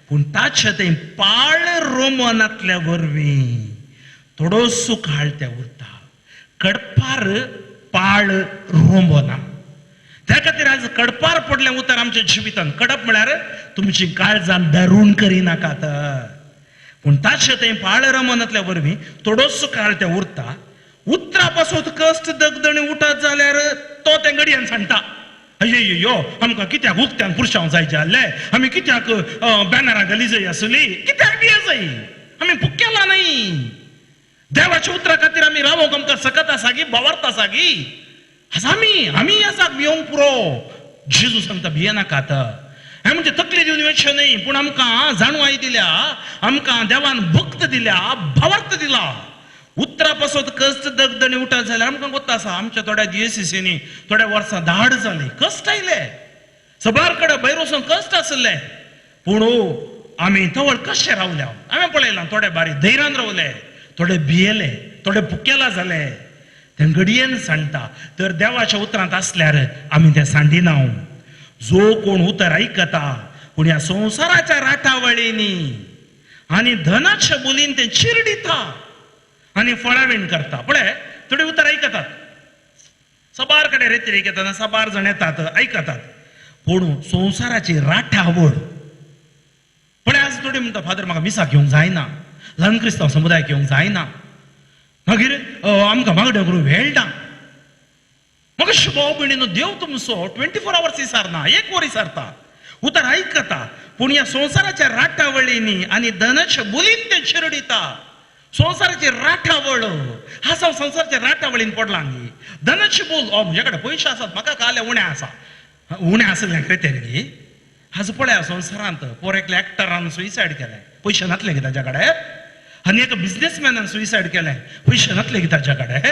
पूण ताचे तें पाळ रोमनांतल्या वरवीं थोडोसो काळ तें उरता. कडपार पाळ रोमना. त्या खातीर आज कडपार पडलें उतर आमच्या जिवितान. कडप म्हळ्यार तुमची काळजान दारून करिनाकात. पूण ताचे तें पाळ रमनांतल्या वरवीं थोडोसो काळ तें उरता. उतरा पासून कश्ट दगदणी उठत जाल्यार तो तें घडयेन सांगता, अय्यो आमकां कित्याक उक्त्यान पुरशांव जायचे आहले, आमी कित्याक बॅनरां घाली जाय आसली, कित्याक बिये जाय, आमी पुकेला न्हय. देवाच्या उतरा खातीर आमी रावोंक आमकां सकत आसा गी, बावरता आसा गी. आसा आमी, आमी आसात भियोंक पुरो. जेजू सांगता भियेनाकात. हें म्हणजे तकली दिवन वचचें न्हय, पूण आमकां जाणवाय दिल्या, आमकां देवान भक्त दिल्या, भावार्थ दिला. उतरा पासत कश्ट दगदणी उठत जाल्यार आमकां गोत्ता आसा. आमच्या थोड्या जीएससीनी थोड्या वर्सां धाड जाली, कश्ट आयले, सबार कडेन भायर वचून कश्ट आसले. पूण आमी तवळ कशें रावल्या हांवें पळयलां. थोडे बारी धैर्यान रावले, थोडे भियेले, थोडे पुकेला जाले. तें घडयेन सांडटा. तर देवाच्या उतरांत आसल्यार आमी तें सांडिना. जो कोण उतर आयकता पूण ह्या संवसाराच्या राटावळींनी आनी धनाच्या बोलीन तें चिरडिता आनी फळावीण करता. पळय थोडी उतर आयकतात, सबार कडेन रेतिरेक येतात, सबार जाण येतात आयकतात, पूण संवसाराची राटावळ. पळय आज थोडी म्हणटा फादर म्हाका मिसाक घेवंक जायना, ल्हान क्रिस्तांव समुदायाक घेवंक जायना, मागीर आमकां मागण्यो करूंक वेळ ना. म्हाका भाव भयणीनो देव तुमचो 24 आवर्स विसारना, एक वर विसारता. उतर आयकता पूण ह्या संवसाराच्या राटावळींनी आनी धनाच्या बोलीन तें चिरडिता. संवसाराची राटावळ हांव संवसाराच्या राटावळीन पडला न्ही. धनाची बोल, ओ म्हजे कडेन पयशे आसात, म्हाका काले उणें आसा, उणें आसलें कितें न्ही. आज पळया संवसारांत पोर एकल्या एक्टरान सुसायड केलें, पयशे नासले गे ताच्या कडेन. आनी एका बिजनेसमॅनान सुसायड केलें, पयशे नासले गे ताच्या कडेन.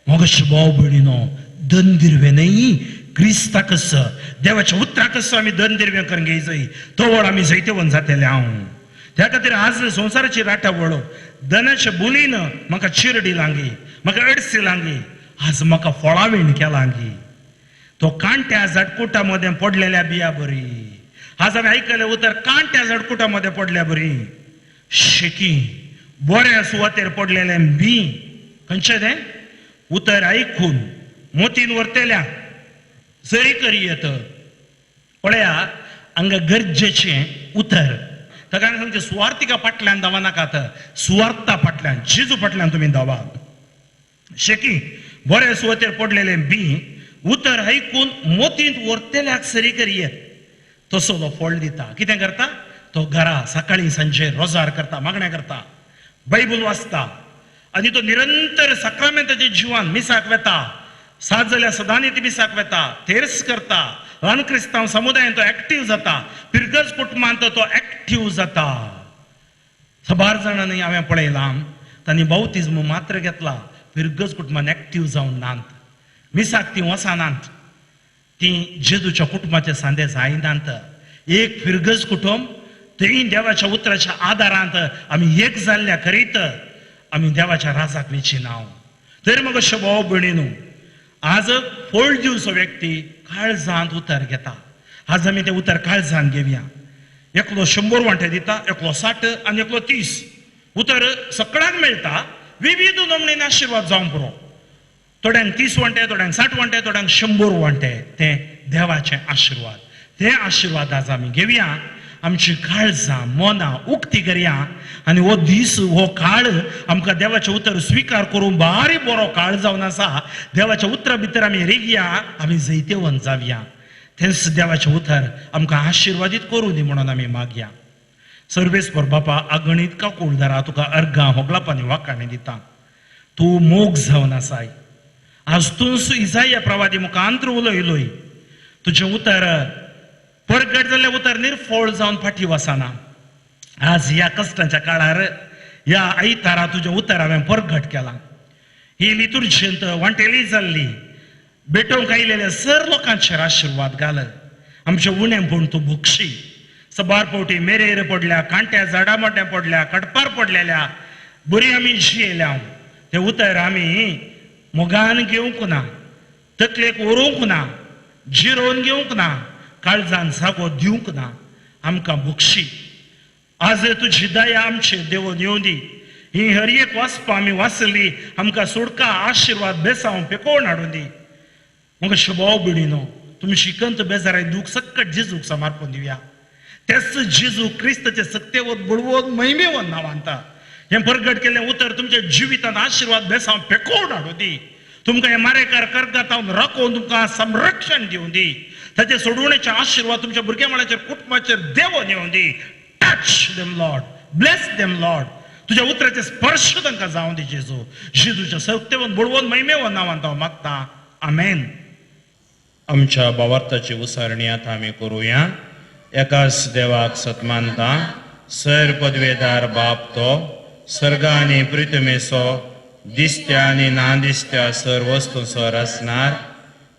मगश भाव भयणीनो दंदिरवे न्हय क्रिस्ताकस देवाच्या उतराकस आमी दंदिरवे करून घेयचय, तवळ आमी जैतवंत जातले हांव. त्या खातीर आज संवसाराची राटावळ धनाच्या बोलीन म्हाका चिरडी लांगी, म्हाका अडसी लांगी, आज म्हाका फळावीण केलांगी. तो कांट्या झटकुटा मदें पडलेल्या बिया बरी. आज आमी आयकलें उतर कांट्या झटकुटा मदें पडल्या बरी. शेकी बऱ्या सुवातेर पडलेलें बी खंयचें तें उतर आयकून मोतीन व्हरतल्या सरी करी येत. पळया हांगा गरजेचें उतर. ताका सांगचें सुवार्थिका फाटल्यान धांवनाकात, सुवार्था फाटल्यान जेजू फाटल्यान तुमी धांवात. शेकी बऱ्या सुवातेर पडलेलें बी उतर आयकून मोतींत व्हरतल्याक सरी करी येत, तसो तो फळ दिता. कितें करता तो? घरा सकाळी सांजे रोजार करता, मागण्या करता, बायबल वाचता आनी तो निरंतर साक्रामेंताच्या जिवान मिसाक वेता, सात जाल्यार सदांनी ती मिसाक वेता, थेर्स करता, ल्हान क्रिस्तांव समुदायान तो एक्टीव जाता, फिरगज कुटुंबांत तो एक्टीव जाता. साबार जाणांनी हांवें पळयलां तांणी बाउतिज्म मात्र घेतला, फिरगज कुटुंबान एक्टीव जावन नात, मिसाक ती वचनात, ती जेजूच्या कुटुंबाचे सांदे जायनात. एक फिरगज कुटुंब थंय देवाच्या उतराच्या आदारांत आमी एक जाल्ल्या करीत आमी देवाच्या राजाक वेचिनाव. तर मग अशें भाव भयणीनू, आज फळ दिवचो व्यक्ती काळजांत उतर घेता. आज आमी तें उतर काळजांत घेवया. एकलो 100 वांटे दिता, एकलो 60 आनी एकलो 30. उतर सगळ्यांक मेळटा, विविध नमणेन आशिर्वाद जावंक पुरो. थोड्यांक 30 वांटे, थोड्यांक 60 वांटे, थोड्यांक 100 वांटे. तें देवाचें आशिर्वाद. ते आशिर्वाद आज आमी घेवया, आमची काळजां मनां उक्ती करया आनी हो दीस हो काळ आमकां देवाचें उतर स्विकार करूंक बारी बरो काळ जावन आसा. देवाच्या उतरा भितर आमी रिगया, आमी जैतेवन जावया. तेंच देवाचें उतर आमकां आशिर्वादीत करूं दी म्हणून आमी मागया. सर्वेस्पर बापा, अगणीत काकुळदारा तुका अर्गां होगलापांनी वाकाणी दिता. तूं मोग जावन आसाय. आज तूं इजाया प्रवादी मुखांत्र उलयलोय. तुजें उतर परगट जाल्लें उतर निर्फळ जावन फाटी वचना. आज ह्या कश्टांच्या काळार ह्या आयतारा तुजें उतर हांवें परगट केलां. ही लितुर्जेंत वांटेली जाल्ली भेटोवंक आयिल्ल्या सर लोकांचेर आशिर्वाद घाल. आमचें उणें तूं भोगशी. सबार फावटी मेरेर पडल्या, कांट्या झाडा मोट्या पडल्या, कडपार पडलेल्या बरी आमी जियेल्या. तें उतर आमी मोगान घेवंक ना, तकलेक व्हरूंक ना, जिरोवन घेवंक ना, काळजान जागो दिवंक ना. आमकां भोगशी. आज तुजी दया आमचेर देवून येवं दी. ही हर एक वाचपा आमी वाचली, आमकां सोडका आशिर्वाद बेसांव पेकोवन हाडून दी. म्हाका शोभाव बिणीनो, तुमी शिकंत बेजाराय दूख सक्कट जेजूक समर्पण दिवया. तेच जेजू क्रिस्ताचे सक्तेवत बळवत महिमेवन नांवांता हें परगट केल्लें उतर तुमच्या जिवितांत आशिर्वाद बेसांव पेकोवन हाडूं दी. तुमकां हें मारेकार करगातावन राखोवन तुमकां संरक्षण दिवं दी. ताचे सोडवणेचे आशिर्वाद तुमच्या भुरग्या मळाचेर कुटुंबाचेर देवोन येवं दी. Touch them Lord, bless them Lord. तुज्या उतराचे स्पर्श तांकां जावं दी जेजू. जेजूच्या सक्तेवन बळवून महिमेवन नांवान हांव मागता. आमेन. आमच्या भावार्थाची उसारणी आतां आमी करुया. एकाच देवाक सतमानता, सर पदवेदार बाप तो सर्ग आनी पृथ्वीचो दिसत्या आनी ना दिसत्या सर वस्तूंचो रचणार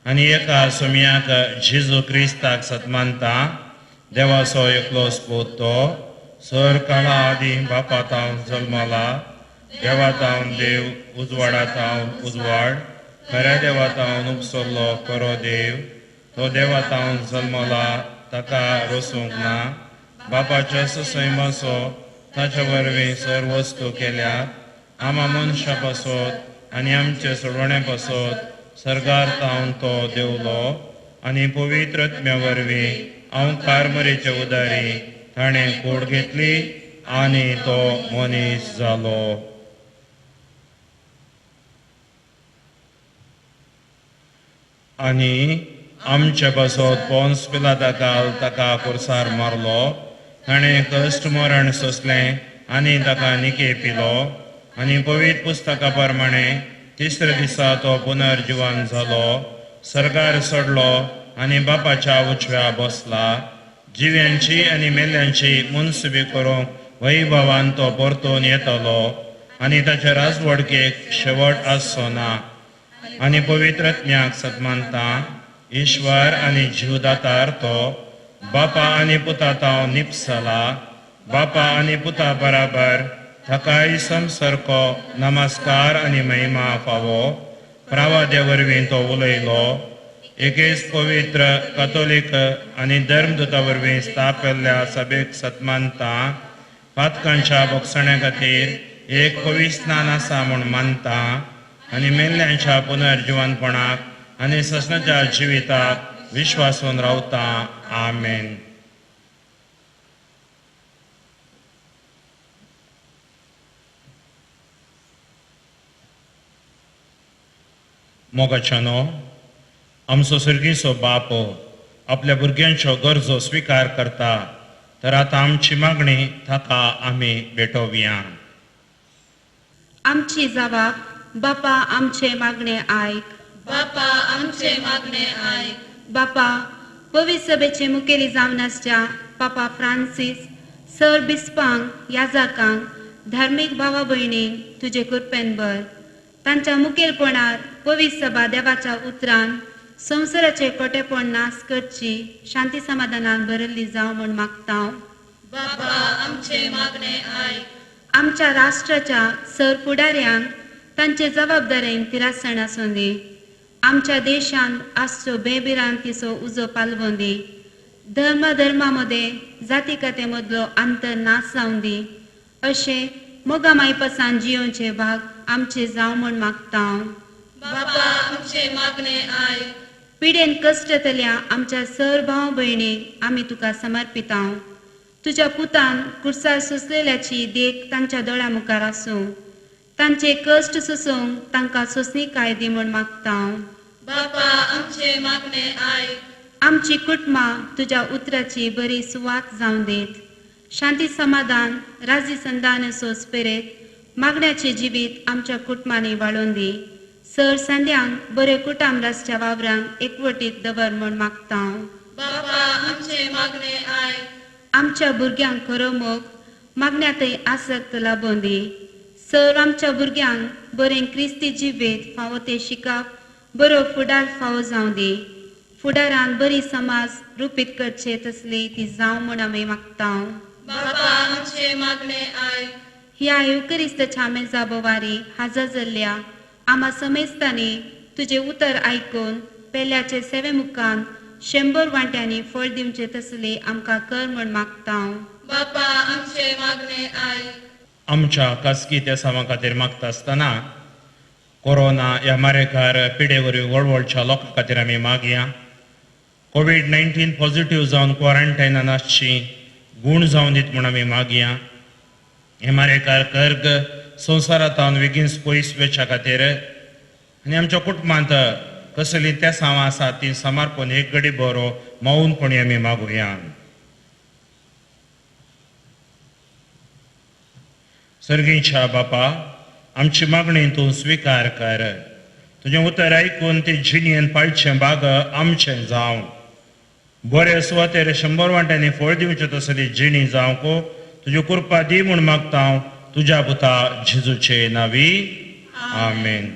आनी एका सोम्याक जेजू क्रिस्ताक सतमानता, देवाचो एकलोच पूत तो सर काळा आदीं बापा तावन जल्मला, देवा तावन देव, उजवाडा तावन उजवाड, खऱ्या देवा तावन उपसरलो खरो देव, तो देवा तावन जल्मला, ताका रोसूंक ना, बापाच्या सैमाचो ताच्या वरवीं सर वस्तू केल्यात, आमा मनशा पासत आनी आमचे सोडवणे पासत सर्गार तावन तो देवलो आनी पवित्र आत्म्या वरवीं हांव कारमरेचे उदारी ताणें कोड घेतली आनी तो मनीस जालो. आनी आमचे पासत पोन्स पिलाता ताका पुरसार मारलो, ताणें कश्ट मरण सोंसलें आनी ताका निके पिलो आनी पवित्र पुस्तका प्रमाणे तिसऱ्या दिसा तो पुनर्जिवन जालो, सर्गार सोडलो आनी बापाच्या उजव्या बसला. जिव्यांची आनी मेल्यांची मुनसुबी करूंक वैभवान तो परतून येतलो आनी ताचे राजवडकेक शेवट आसचो ना. आनी पवित्र आत्म्याक सतमानता, ईश्वर आनी जीवदातार तो बापा आनी पुता ताव निपसला, बापा आनी पुता बराबर ताकाय समसारको नमस्कार आनी महिमा फावो. प्रावाद्या वरवीं तो उलयलो. एकेच पवित्र कातोलीक आनी धर्मदूता वरवीं स्थापिल्ल्या सभेक सतमानता, पातकांच्या भोगसण्या खातीर एक पवित्र स्नान आसा म्हूण मानता आनी मेल्ल्यांच्या पुनर्जिवनपणाक आनी ससनाच्या जिविताक विश्वासून रावता. आमेन. मोगाच्यानो, आमचो सर्गीचो बाप आपल्या भुरग्यांच्यो गरजो स्विकार करता, तर आतां आमची मागणी ताका आमी भेटोवया. आमची जबाब बापा आमचे मागणे आयक. बापा आमचे मागणे आयक. बापा पवित्र सभेचे मुखेली जावन आसच्या पापा फ्रांसीस सर बिस्पांक याजाकांक धार्मीक भावा भयणींक तुजे कृपेन भर. तांच्या मुखेलपणार पवित्र सभा देवाच्या उतरान संवसाराचे कोटेपण नाश करची शांती समाधानान भरिल्ली जावं म्हूण मागता. बापा आमचे मागणे आयक. आमच्या राष्ट्राच्या सर फुडाऱ्यांक तांचे जबाबदारेन तिरासण आसूं दी. आमच्या देशांत आसचो बेभिरांतीचो उजो पालवूं दी. धर्मा धर्मा मदें जाती काते मदलो अंतर नाश जावं दी. अशें मोगा मायपासान जियोवचे भाग आमचे जावं म्हूण मागता. बापा आमचे मागणे आयक. पिडेन कश्टतल्या आमच्या सर भाव भयणीक आमी तुका समर्पिता. तुज्या पुतान कुर्सार सोंसलेल्याची देख तांच्या दोळ्या मुखार आसूं. तांचे कश्ट सोसूंक तांकां सोंसणीकाय दी म्हूण मागता. बापा आमचे मागणे आयक. आमची कुटुंबां तुज्या उतराची बरी सुवात जावं दीत. शांती समाधान राजी संदान सोस पेरेत मागण्याचे जिवीत आमच्या कुटुंबांनी वाळोवन दी. सर संद्यांक बरे कुटाम रासच्या वावरांक एकवटीत दवर म्हूण मागता. बापा आमचे मागणे आयक. आमच्या भुरग्यांक खरो मोग मागण्यातय आसक्त लाबोवन दी. सर आमच्या भुरग्यांक बरें क्रिस्ती जिवीत फावो तें शिकप बरो फुडार फावो जावं दी. फुडारान बरी समाज रुपीत करचे तसली ती जावं म्हूण आमी मागता. बापा आमचे मागणे आयक. ह्या येवकरिस्ताच्या मेजा बोवारी हाजर जाल्ल्या आमा समेस्तांनी तुजें उतर आयकून पेल्याचे सेवे मुखान 100 वांट्यांनी फळ दिवचे तसले आमकां कर म्हूण मागता. बापा आमचे मागणे आयक. आमच्या खासगी तेसांवा खातीर मागता आसतना कोरोना ह्या मारेकार पिडे वरवीं वळवळच्या लोकां खातीर आमी मागया. कोवीड-19 पॉझिटिव्ह जावन क्वॉरंटायनान आसची गूण जावन दीत म्हूण आमी मागया. हे मारेकार कर्ग संवसारांत बेगीन पयस वचच्या खातीर आनी आमच्या कुटुंबांत कसलीं तेसांवां आसात ती समर्पण एक घडी बरो मौनपणी आमी मागुया. सर्गीच्या बापा आमची मागणी तूं स्विकार कर. तुजें उतर आयकून ती जिणेन पाळचें बाग आमचें जावं. बरे सुवातेर 100 वांट्यांनी फळ दिवचें तसली जिणी जावंक तुज्यो कृपा दी म्हूण मागता हांव तुज्या पुता जेजूचे नांवी. आमेन.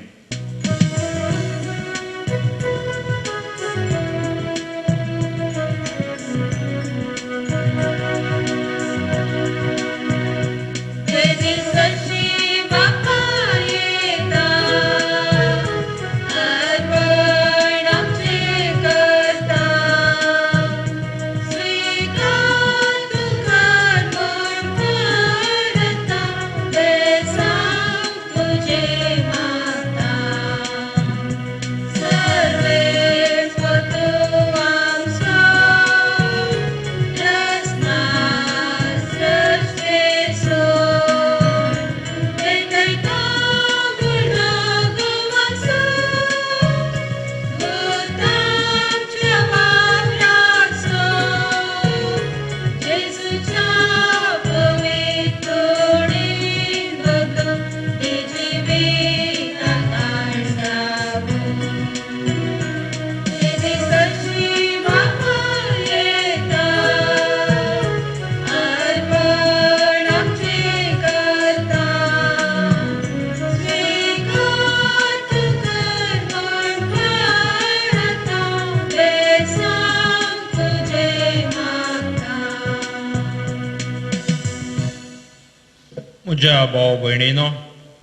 म्हज्या भाव भयणीनो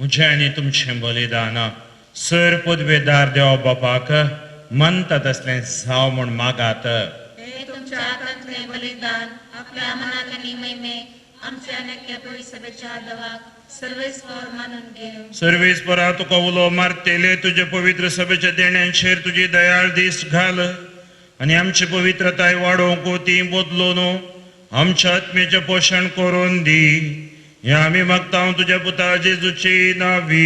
म्हजें आनी तुमचें बलिदान सर पदवेदार देव बापाक मानता तसलें जावं म्हूण मागात. हे तुमच्या हातांतलें बलिदान आपल्या मनात आनी महिमे आमच्या नक्या पवित्र देवाक सर्वेस्पर मानून घेवं. सर्वेस्परा तुका उलो मारतेले तुजे पवित्र सभेच्या देण्यांचेर तुजी दयाळ दीस घाल आनी आमची पवित्रताय वाडोवंक ती बदलून आमच्या आत्म्याचें पोशण करून दी. ह्या आमी मागता तुज्या पुता जेजूची नावी.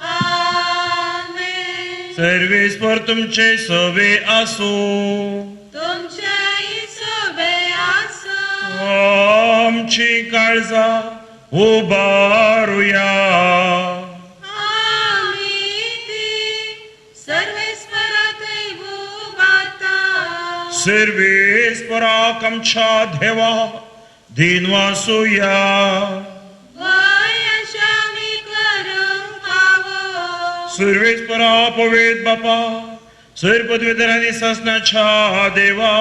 आमेन. सर्वेस्पर तुमचे सवे आसूं. तुमचेय सवे आसूं. आमची काळजां उबारुया. सर्वेस्पराक आमच्या देवा दीन वासुया. सर्वेस्परा पवेत बापा सर्व पदवीधर आनी सासनाच्या देवा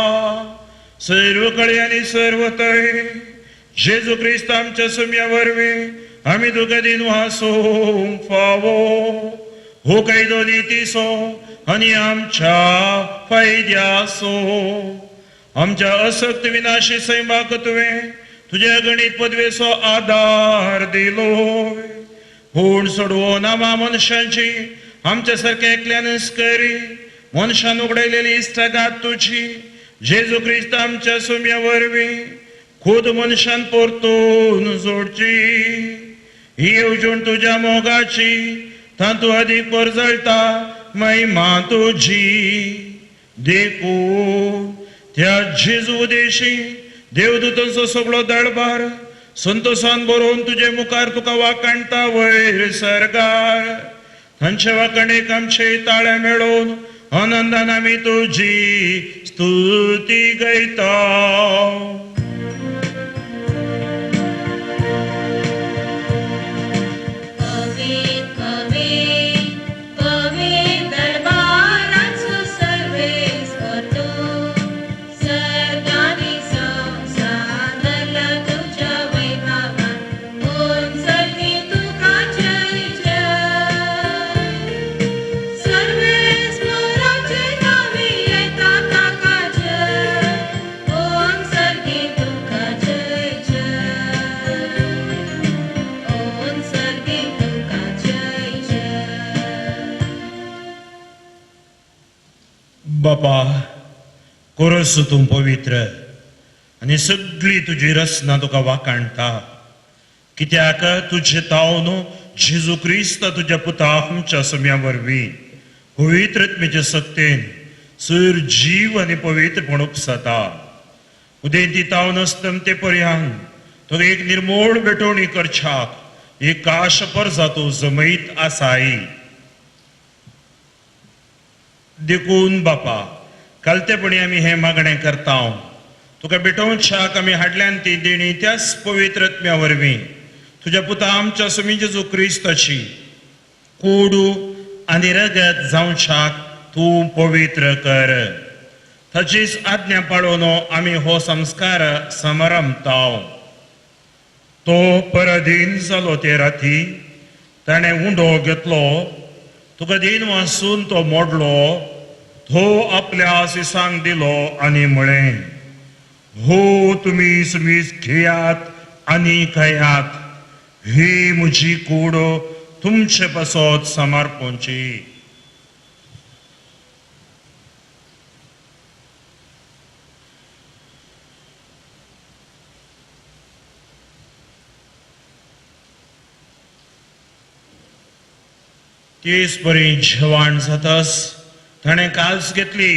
सर्व कळे आनी सर्व तय जेजू क्रिस्त आमच्या सुम्या वरवीं आमी तुका दीन वासूंक फावो. हो कायदो नितीचो आनी आमच्या फायद्याचो. आमच्या असक्त विनाशी सैमाक तुवें तुज्या गणीत पदवेचो आदार दिलो. पूण सोडवो नामा मनशांची आमच्या सारक्या एकल्यानच करी मनशान उगडयलेली इश्टागात तुजी जेजू क्रिस्त आमच्या सुम्या वरवीं खुद मनशान परतून जोडची. ही येवजण तुज्या मोगाची तातूंत अदीक परजळटा महिमा तुजी. देखून त्या जेजू देशी देवदूतांचो सगळो दळबार संतोषान बरोवन तुजे मुखार तुका वाकाणटा वयर सरकार. तांचे वाकाणेक आमचे ताळे मेळोवन आनंदान आमी तुजी स्तुती गायता. बापा कोरस तूं पवित्र आनी सगळी तुजी रचना तुका वाकाणटा. कित्याक तुजे तावन जेजू क्रिस्त तुज्या पुता आमच्या सम्या वरवीं पवित्र आत्म्याचे सक्तेन सर जीव आनी पवित्रपण उपसता. उदेंती तावन अस्तमते पर्यान तुका एक निर्मोळ भेटवणी करच्याक एक आश परजा तूं जमयत आसाय. देखून बापा कालतेपणी आमी हें मागणें करता. तुका भेटोवच्याक आमी हाडल्यान ती देणी त्याच पवित्र आत्म्या वरवीं तुज्या पुता आमच्या सुमी जेजू क्रिस्ताची कोडू आनी रगत जावच्याक तूं पवित्र कर. ताचीच आज्ञा पाळोवन आमी हो संस्कार समारंभता. तो पराधीन जालो ते राती ताणें उंडो घेतलो तुका दीन वासून तो मोडलो. तो आपल्या आसिसांक दिलो आनी म्हळें, हो तुमी सुमीस घेयात आनी खायात, ही म्हजी कूड तुमचे पासत समर्पणची. तेच परी जेवण जातस ताणें काल्स घेतली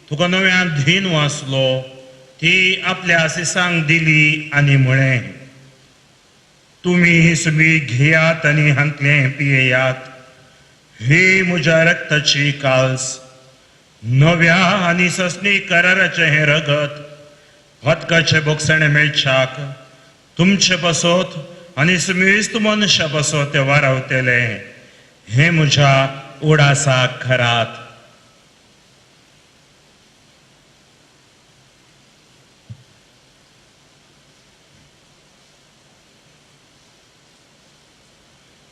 तुका नव्यान धीन वाचलो ती आपल्या आसिसांक दिली आनी म्हळें, तुमी सुमी घेयात आनी हांतलें पियेयात, ही म्हज्या रक्ताची काल्स नव्या आनी ससनी कराराचें हें रगत हतकाचे बोगसणें मेळच्याक तुमचे पासत आनी सुमेस्त मनशा पासत तें वारावतलें. हें म्हज्या उडासाक खरात.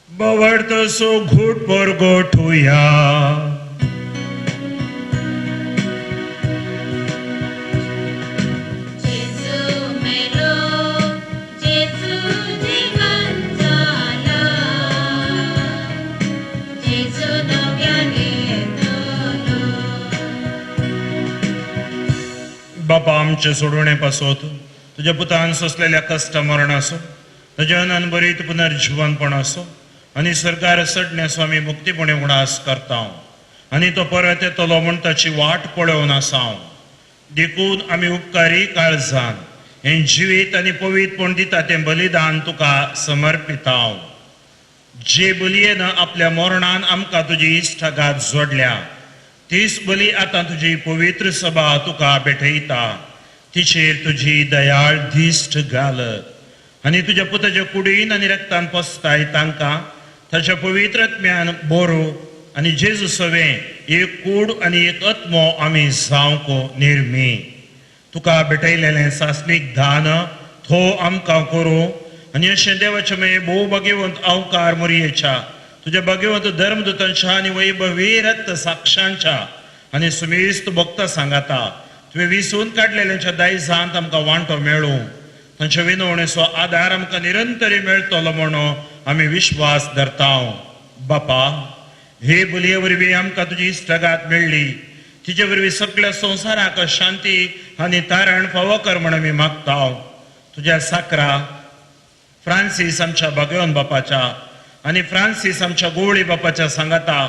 बवडतसो घूट परगोठुया. बापा आमचे सोडवणे पासत तुज्या पुतान सोंसलेल्या कश्ट मरण आसो तुज्या अनन बरीत पुनर्जिवनपण आसो आनी सरकार सडण्याचो आमी मुक्तीपणे उडास करता आनी तो परत येतलो म्हूण ताची वाट पळोवन आसा. देखून आमी उपकारी काळजान हें जिवीत आनी पवित्रपण दिता तें बलिदान तुका समर्पिता. जे बलयेन आपल्या मरणान आमकां तुजी इश्टागात जोडल्या तीच बली आतां तुजी पवित्र सभा तुका भेटयता. तिचेर तुजी दयाळ दिश्ट घाल आनी तुज्या पुताच्या कुडीन आनी रक्तान पसताय तांकां ताच्या पवित्र आत्म्यान बरो आनी जेजू सवें एक कूड आनी एक आत्मो आमी जावंक निर्मी. तुका भेटयलेलें सासणीक दान थो आमकां करूं आनी अशें देवाचें मागीर भोव भाग्यवंत अवकार मोरयेच्या तुज्या भाग्यवंत धर्मदूतांच्या आनी वैभवी रक्त साक्षांच्या आनी सुमेस्त भक्ता सांगाता तुवें विसून काडलेल्यांच्या दायजांत आमकां वांटो मेळूं. तांच्या विनवणेचो आदार आमकां निरंतरी मेळटलो म्हणून आमी विश्वास धरता. बापा, हे बलये वरवीं आमकां तुजी इश्टागात मेळ्ळी, तिचे वरवीं सगळ्या संवसाराक शांती आनी तारण फावो कर म्हण आमी मागता. तुज्या साकरा फ्रांसीस आमच्या भाग्यवन बापाच्या आनी फ्रांसीस आमच्या गोवळी बापाच्या सांगाता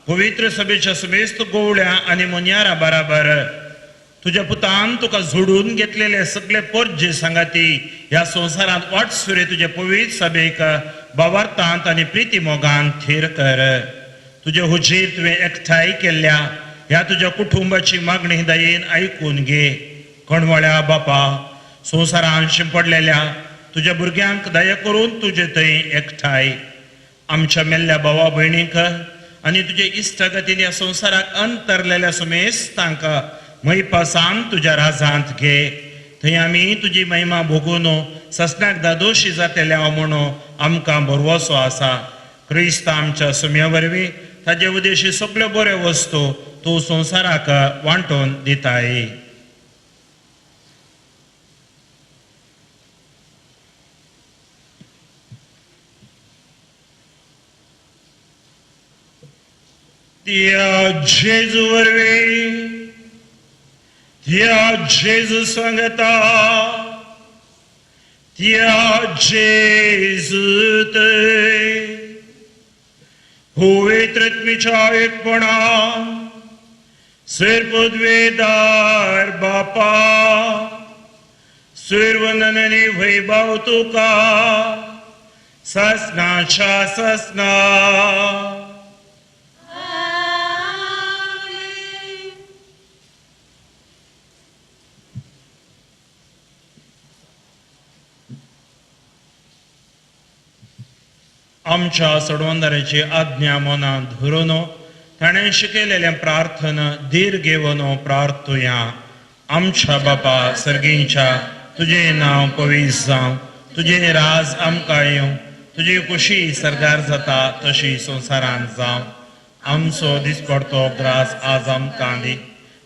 पवित्र सभेच्या समेस्त गोवळ्या आनी मोन्यारा बराबर तुज्या पुतान तुका जोडून घेतलेले सगळे पोरजे सांगाती ह्या संवसारांत वाटसुरे तुजे पवित्र सभेक बावार्थांत आनी प्रिती मोगान थीर कर. तुजे हुजीर तुवें एकठांय केल्ल्या ह्या तुज्या कुटुंबाची मागणी दयेन आयकून घे. कणवळ्या बापा, संवसारान शिंपडलेल्या तुज्या भुरग्यांक दया करून तुजे थंय एकठांय आमच्या मेल्ल्या भावा भयणींक आनी तुजे इश्टागतीन ह्या संवसाराक अंतरलेल्या सुमेस्तांक मैपासान तुज्या राजांत घे. थंय आमी तुजी महिमा भोगून ससनाक दादोशी जातेल्या म्हणून आमकां भरवसो आसा. क्रिस्त आमच्या सुम्या वरवीं ताजे उदेशी सगळ्यो बऱ्यो वस्तू तूं संवसाराक वांटून दिताय. त्या जेजू वरवीं, त्या जेजू सांगता, त्या जेजू थंय पवित्र आत्म्याच्या एकपणान सर्वपदवेदार बापा सर्वनन आनी वैभव तुका ससनाच्या ससना. आमच्या सोडवंदाराची आज्ञा मनांत धरून ताणें शिकयलेलें प्रार्थना धीर घेवन प्रार्थुया. आमच्या बापा सर्गींच्या, तुजें नांव पवित्र जावं, तुजें राज आमकां येवं, तुजी खुशी सरगार जाता तशी संवसारांत जावं. आमचो दिसपडतो ग्रास आज आमकां दी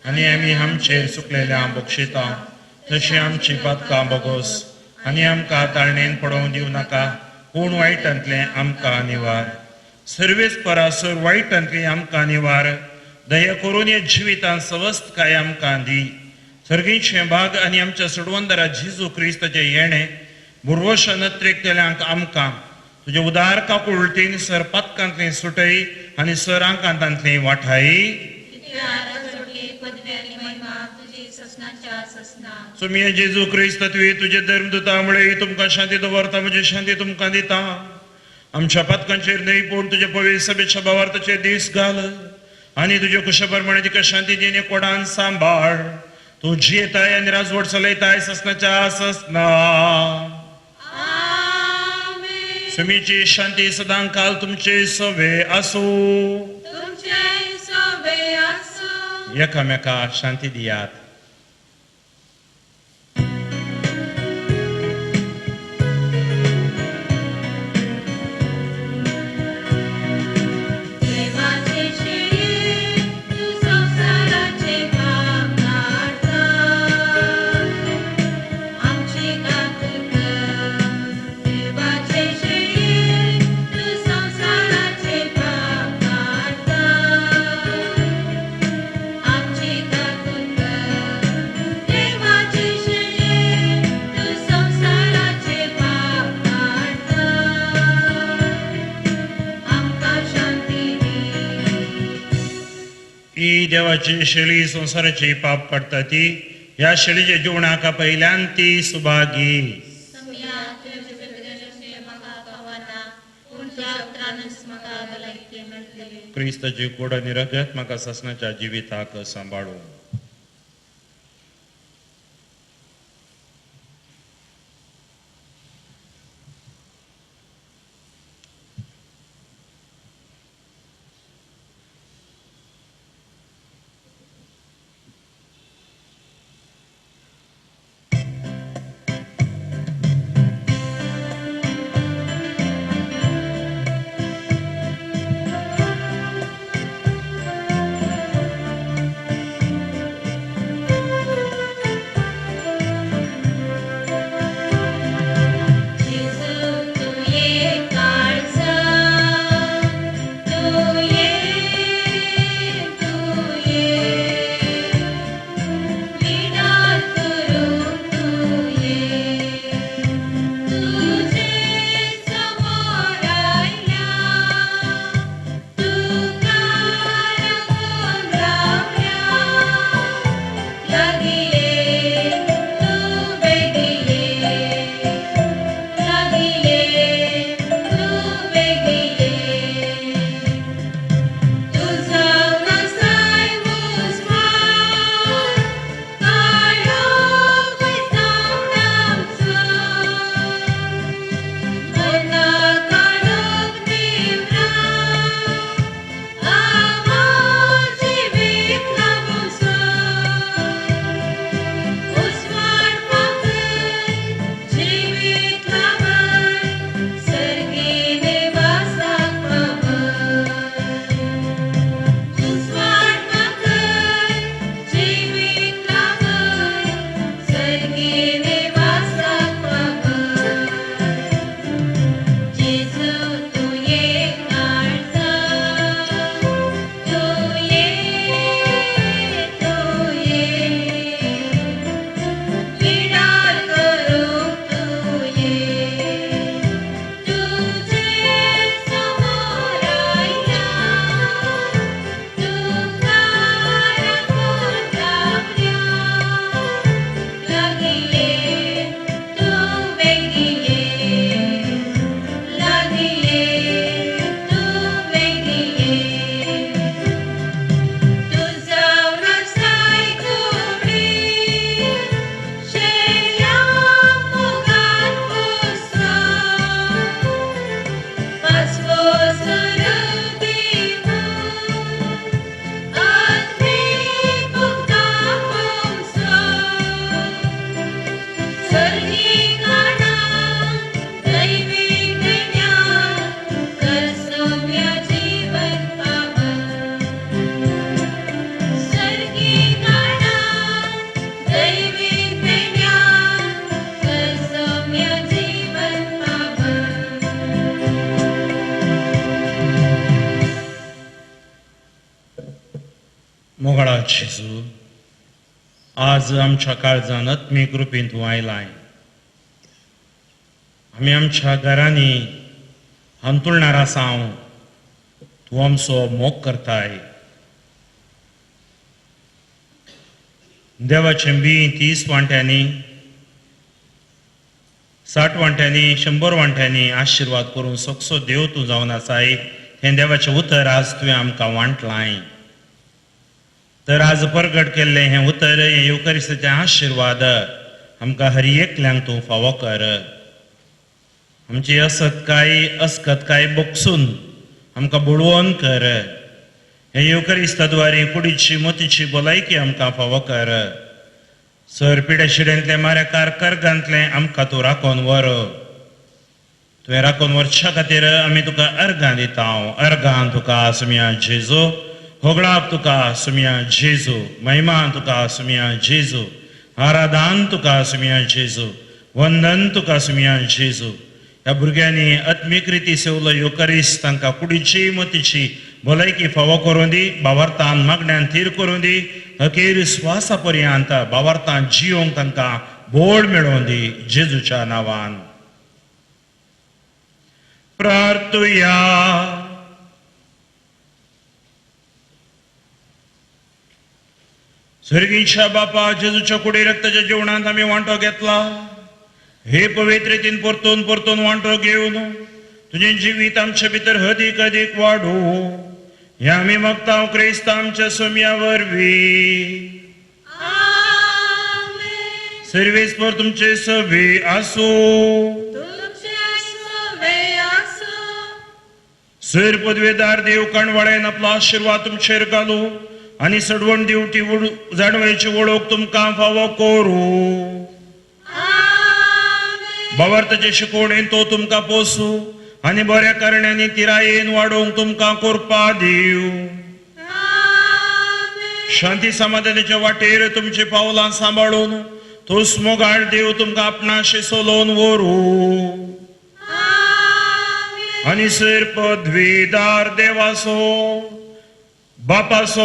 आनी आमी आमचेर चुकलेल्या बक्षिता तशी आमची पातकां बगोस आनी आमकां ताळणेन पडोवंक दिवं नाका, पूण वायटांतलें आमकां निवार. सर्वेस परासर वायटांतलें आमकां निवार. दया करून ह्या जिवितांत सवस्तकाय आमकां दी. सर्गीचें भाग आनी आमच्या सोडवंदरा जेजू क्रिस्ताचें येणें बुरवशा नत्रेकतल्यांक आमकां तुजे उदार काकुळटीन सर पातकांतलें सुटय आनी सर आंकांतांतलें वाठाय. सुमिया जेजू क्रिस्त तुवें तुजे धर्मदूता मुळे तुमकां शांती दवरता, म्हजी शांती तुमकां दिता. आमच्या पातकांचेर न्हय पूण तुजे पवित्र सभेच्या भावार्थाचेर दीस घाल आनी तुजे कुशा प्रमाणे तिका शांती दिने कोडान सांबाळ. तूं जियेताय आनी राजवट चलयताय ससनाच्या ससना. सुमीची शांती सदां काल तुमचे सवे आसूं. एकामेका शांती दियात. देवाची शेळी संवसाराची पाप काडटा ती ह्या शेळीच्या जेवणाक पयल्यान ती सुभागी. क्रिस्ताची कूड आनी रगत म्हाका सासणाच्या जिविताक सांबाळूं. जेजू, आज आमच्या काळजान आत्मीक रुपीन तूं आयलाय. आमी आमच्या घरांनी हांतुळणार आसा, तूं आमचो मोग करताय. देवाचें बी 30 वांट्यांनी, 60 वांट्यांनी, 100 वांट्यांनी आशिर्वाद करून सकसो देव तूं जावन आसाय. हें देवाचें उतर आज तुवें आमकां वांटलाय. तर आज परगट केल्लें हें उतर, हें येवकारिस्ताचें आशिर्वाद आमकां हर एकल्यांक तूं फावो कर. आमची असतकाय अस्कतकाय बगसून आमकां बळवंत कर. हें येवकारिस्ता द्वारे कुडीची मोतीची भलायकी आमकां फावो कर. सर पिड्या शिड्यांतलें माऱ्याकार कर्गांतलें आमकां तूं राखोन व्हर. तुवें राखोन व्हरच्या खातीर आमी तुका अर्गां दिता. अर्गां तुका सुमया जेजू, होगळाप तुका सुमया जेजू, महिमा तुका सुमया जेजू, आराधान तुका सुमया जेजू, वंदन तुका सुमया जेजू. ह्या भुरग्यांनी आत्मीक रिती सेवलो येवकारिस्त तांकां कुडीची मतीची भलायकी फावो करूं दी. बावार्थान मागण्यान थीर करूं दी. अखेर स्वासा पर्यंत बावार्थान जियोंक तांकां बोड मेळोवन दी. जेजूच्या नांवान प्रार्थुया. सर्गीच्या बापा जेजूच्या कुडी रक्ताच्या जेवणांत आमी वांटो घेतला. हे पवित्रेतीन परतून परतून वांटो घेवन तुजें जिवीत आमचे भितर अदीक अदीक वाडू हे आमी मागता क्रिस्त आमच्या सोम्या वरवीं. सर्वेस्पर तुमचे सवे आसूं. तुमचे सवे आसूं. सर पदवेदार देव काणवाळ्यान आपलो आशिर्वाद तुमचेर घालू आनी सडवण दिवटी जाणवयेची वळख तुमकां फावो करूं. भावार्थाचे शिकवणेन तो तुमकां पोसूं आनी बऱ्या कारणांनी तिरायेन वाडोवंक तुमकां कोरपा दिवं. शांती समाधानाच्या वाटेर तुमची पावलां सांबाळून तोच मोगाळ देव तुमकां आपणाशी सोलोवन व्हरूं. आनी सर पदवीदार देवासो बापासो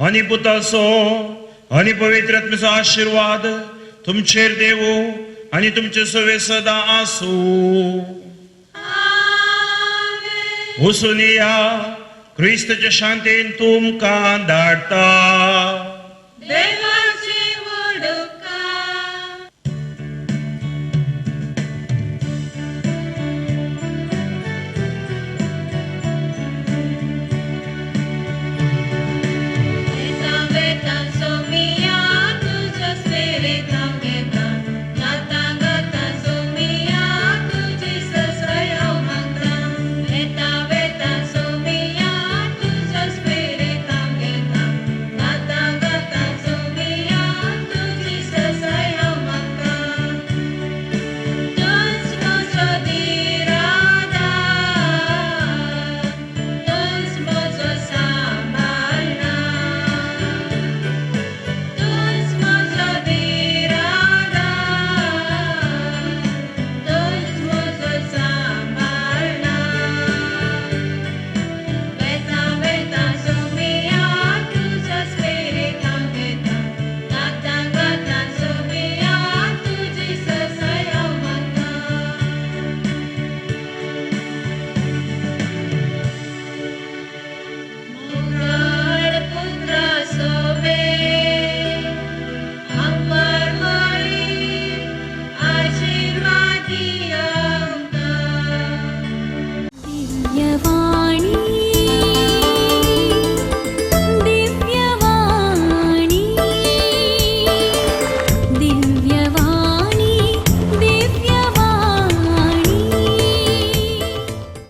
आनी पुतासो आनी पवित्र आत्म्याचो आशिर्वाद तुमचेर देवू आनी तुमचे सवे सदां आसूं. वचून या क्रिस्तच्या शांतीन तुमकां धाडटा.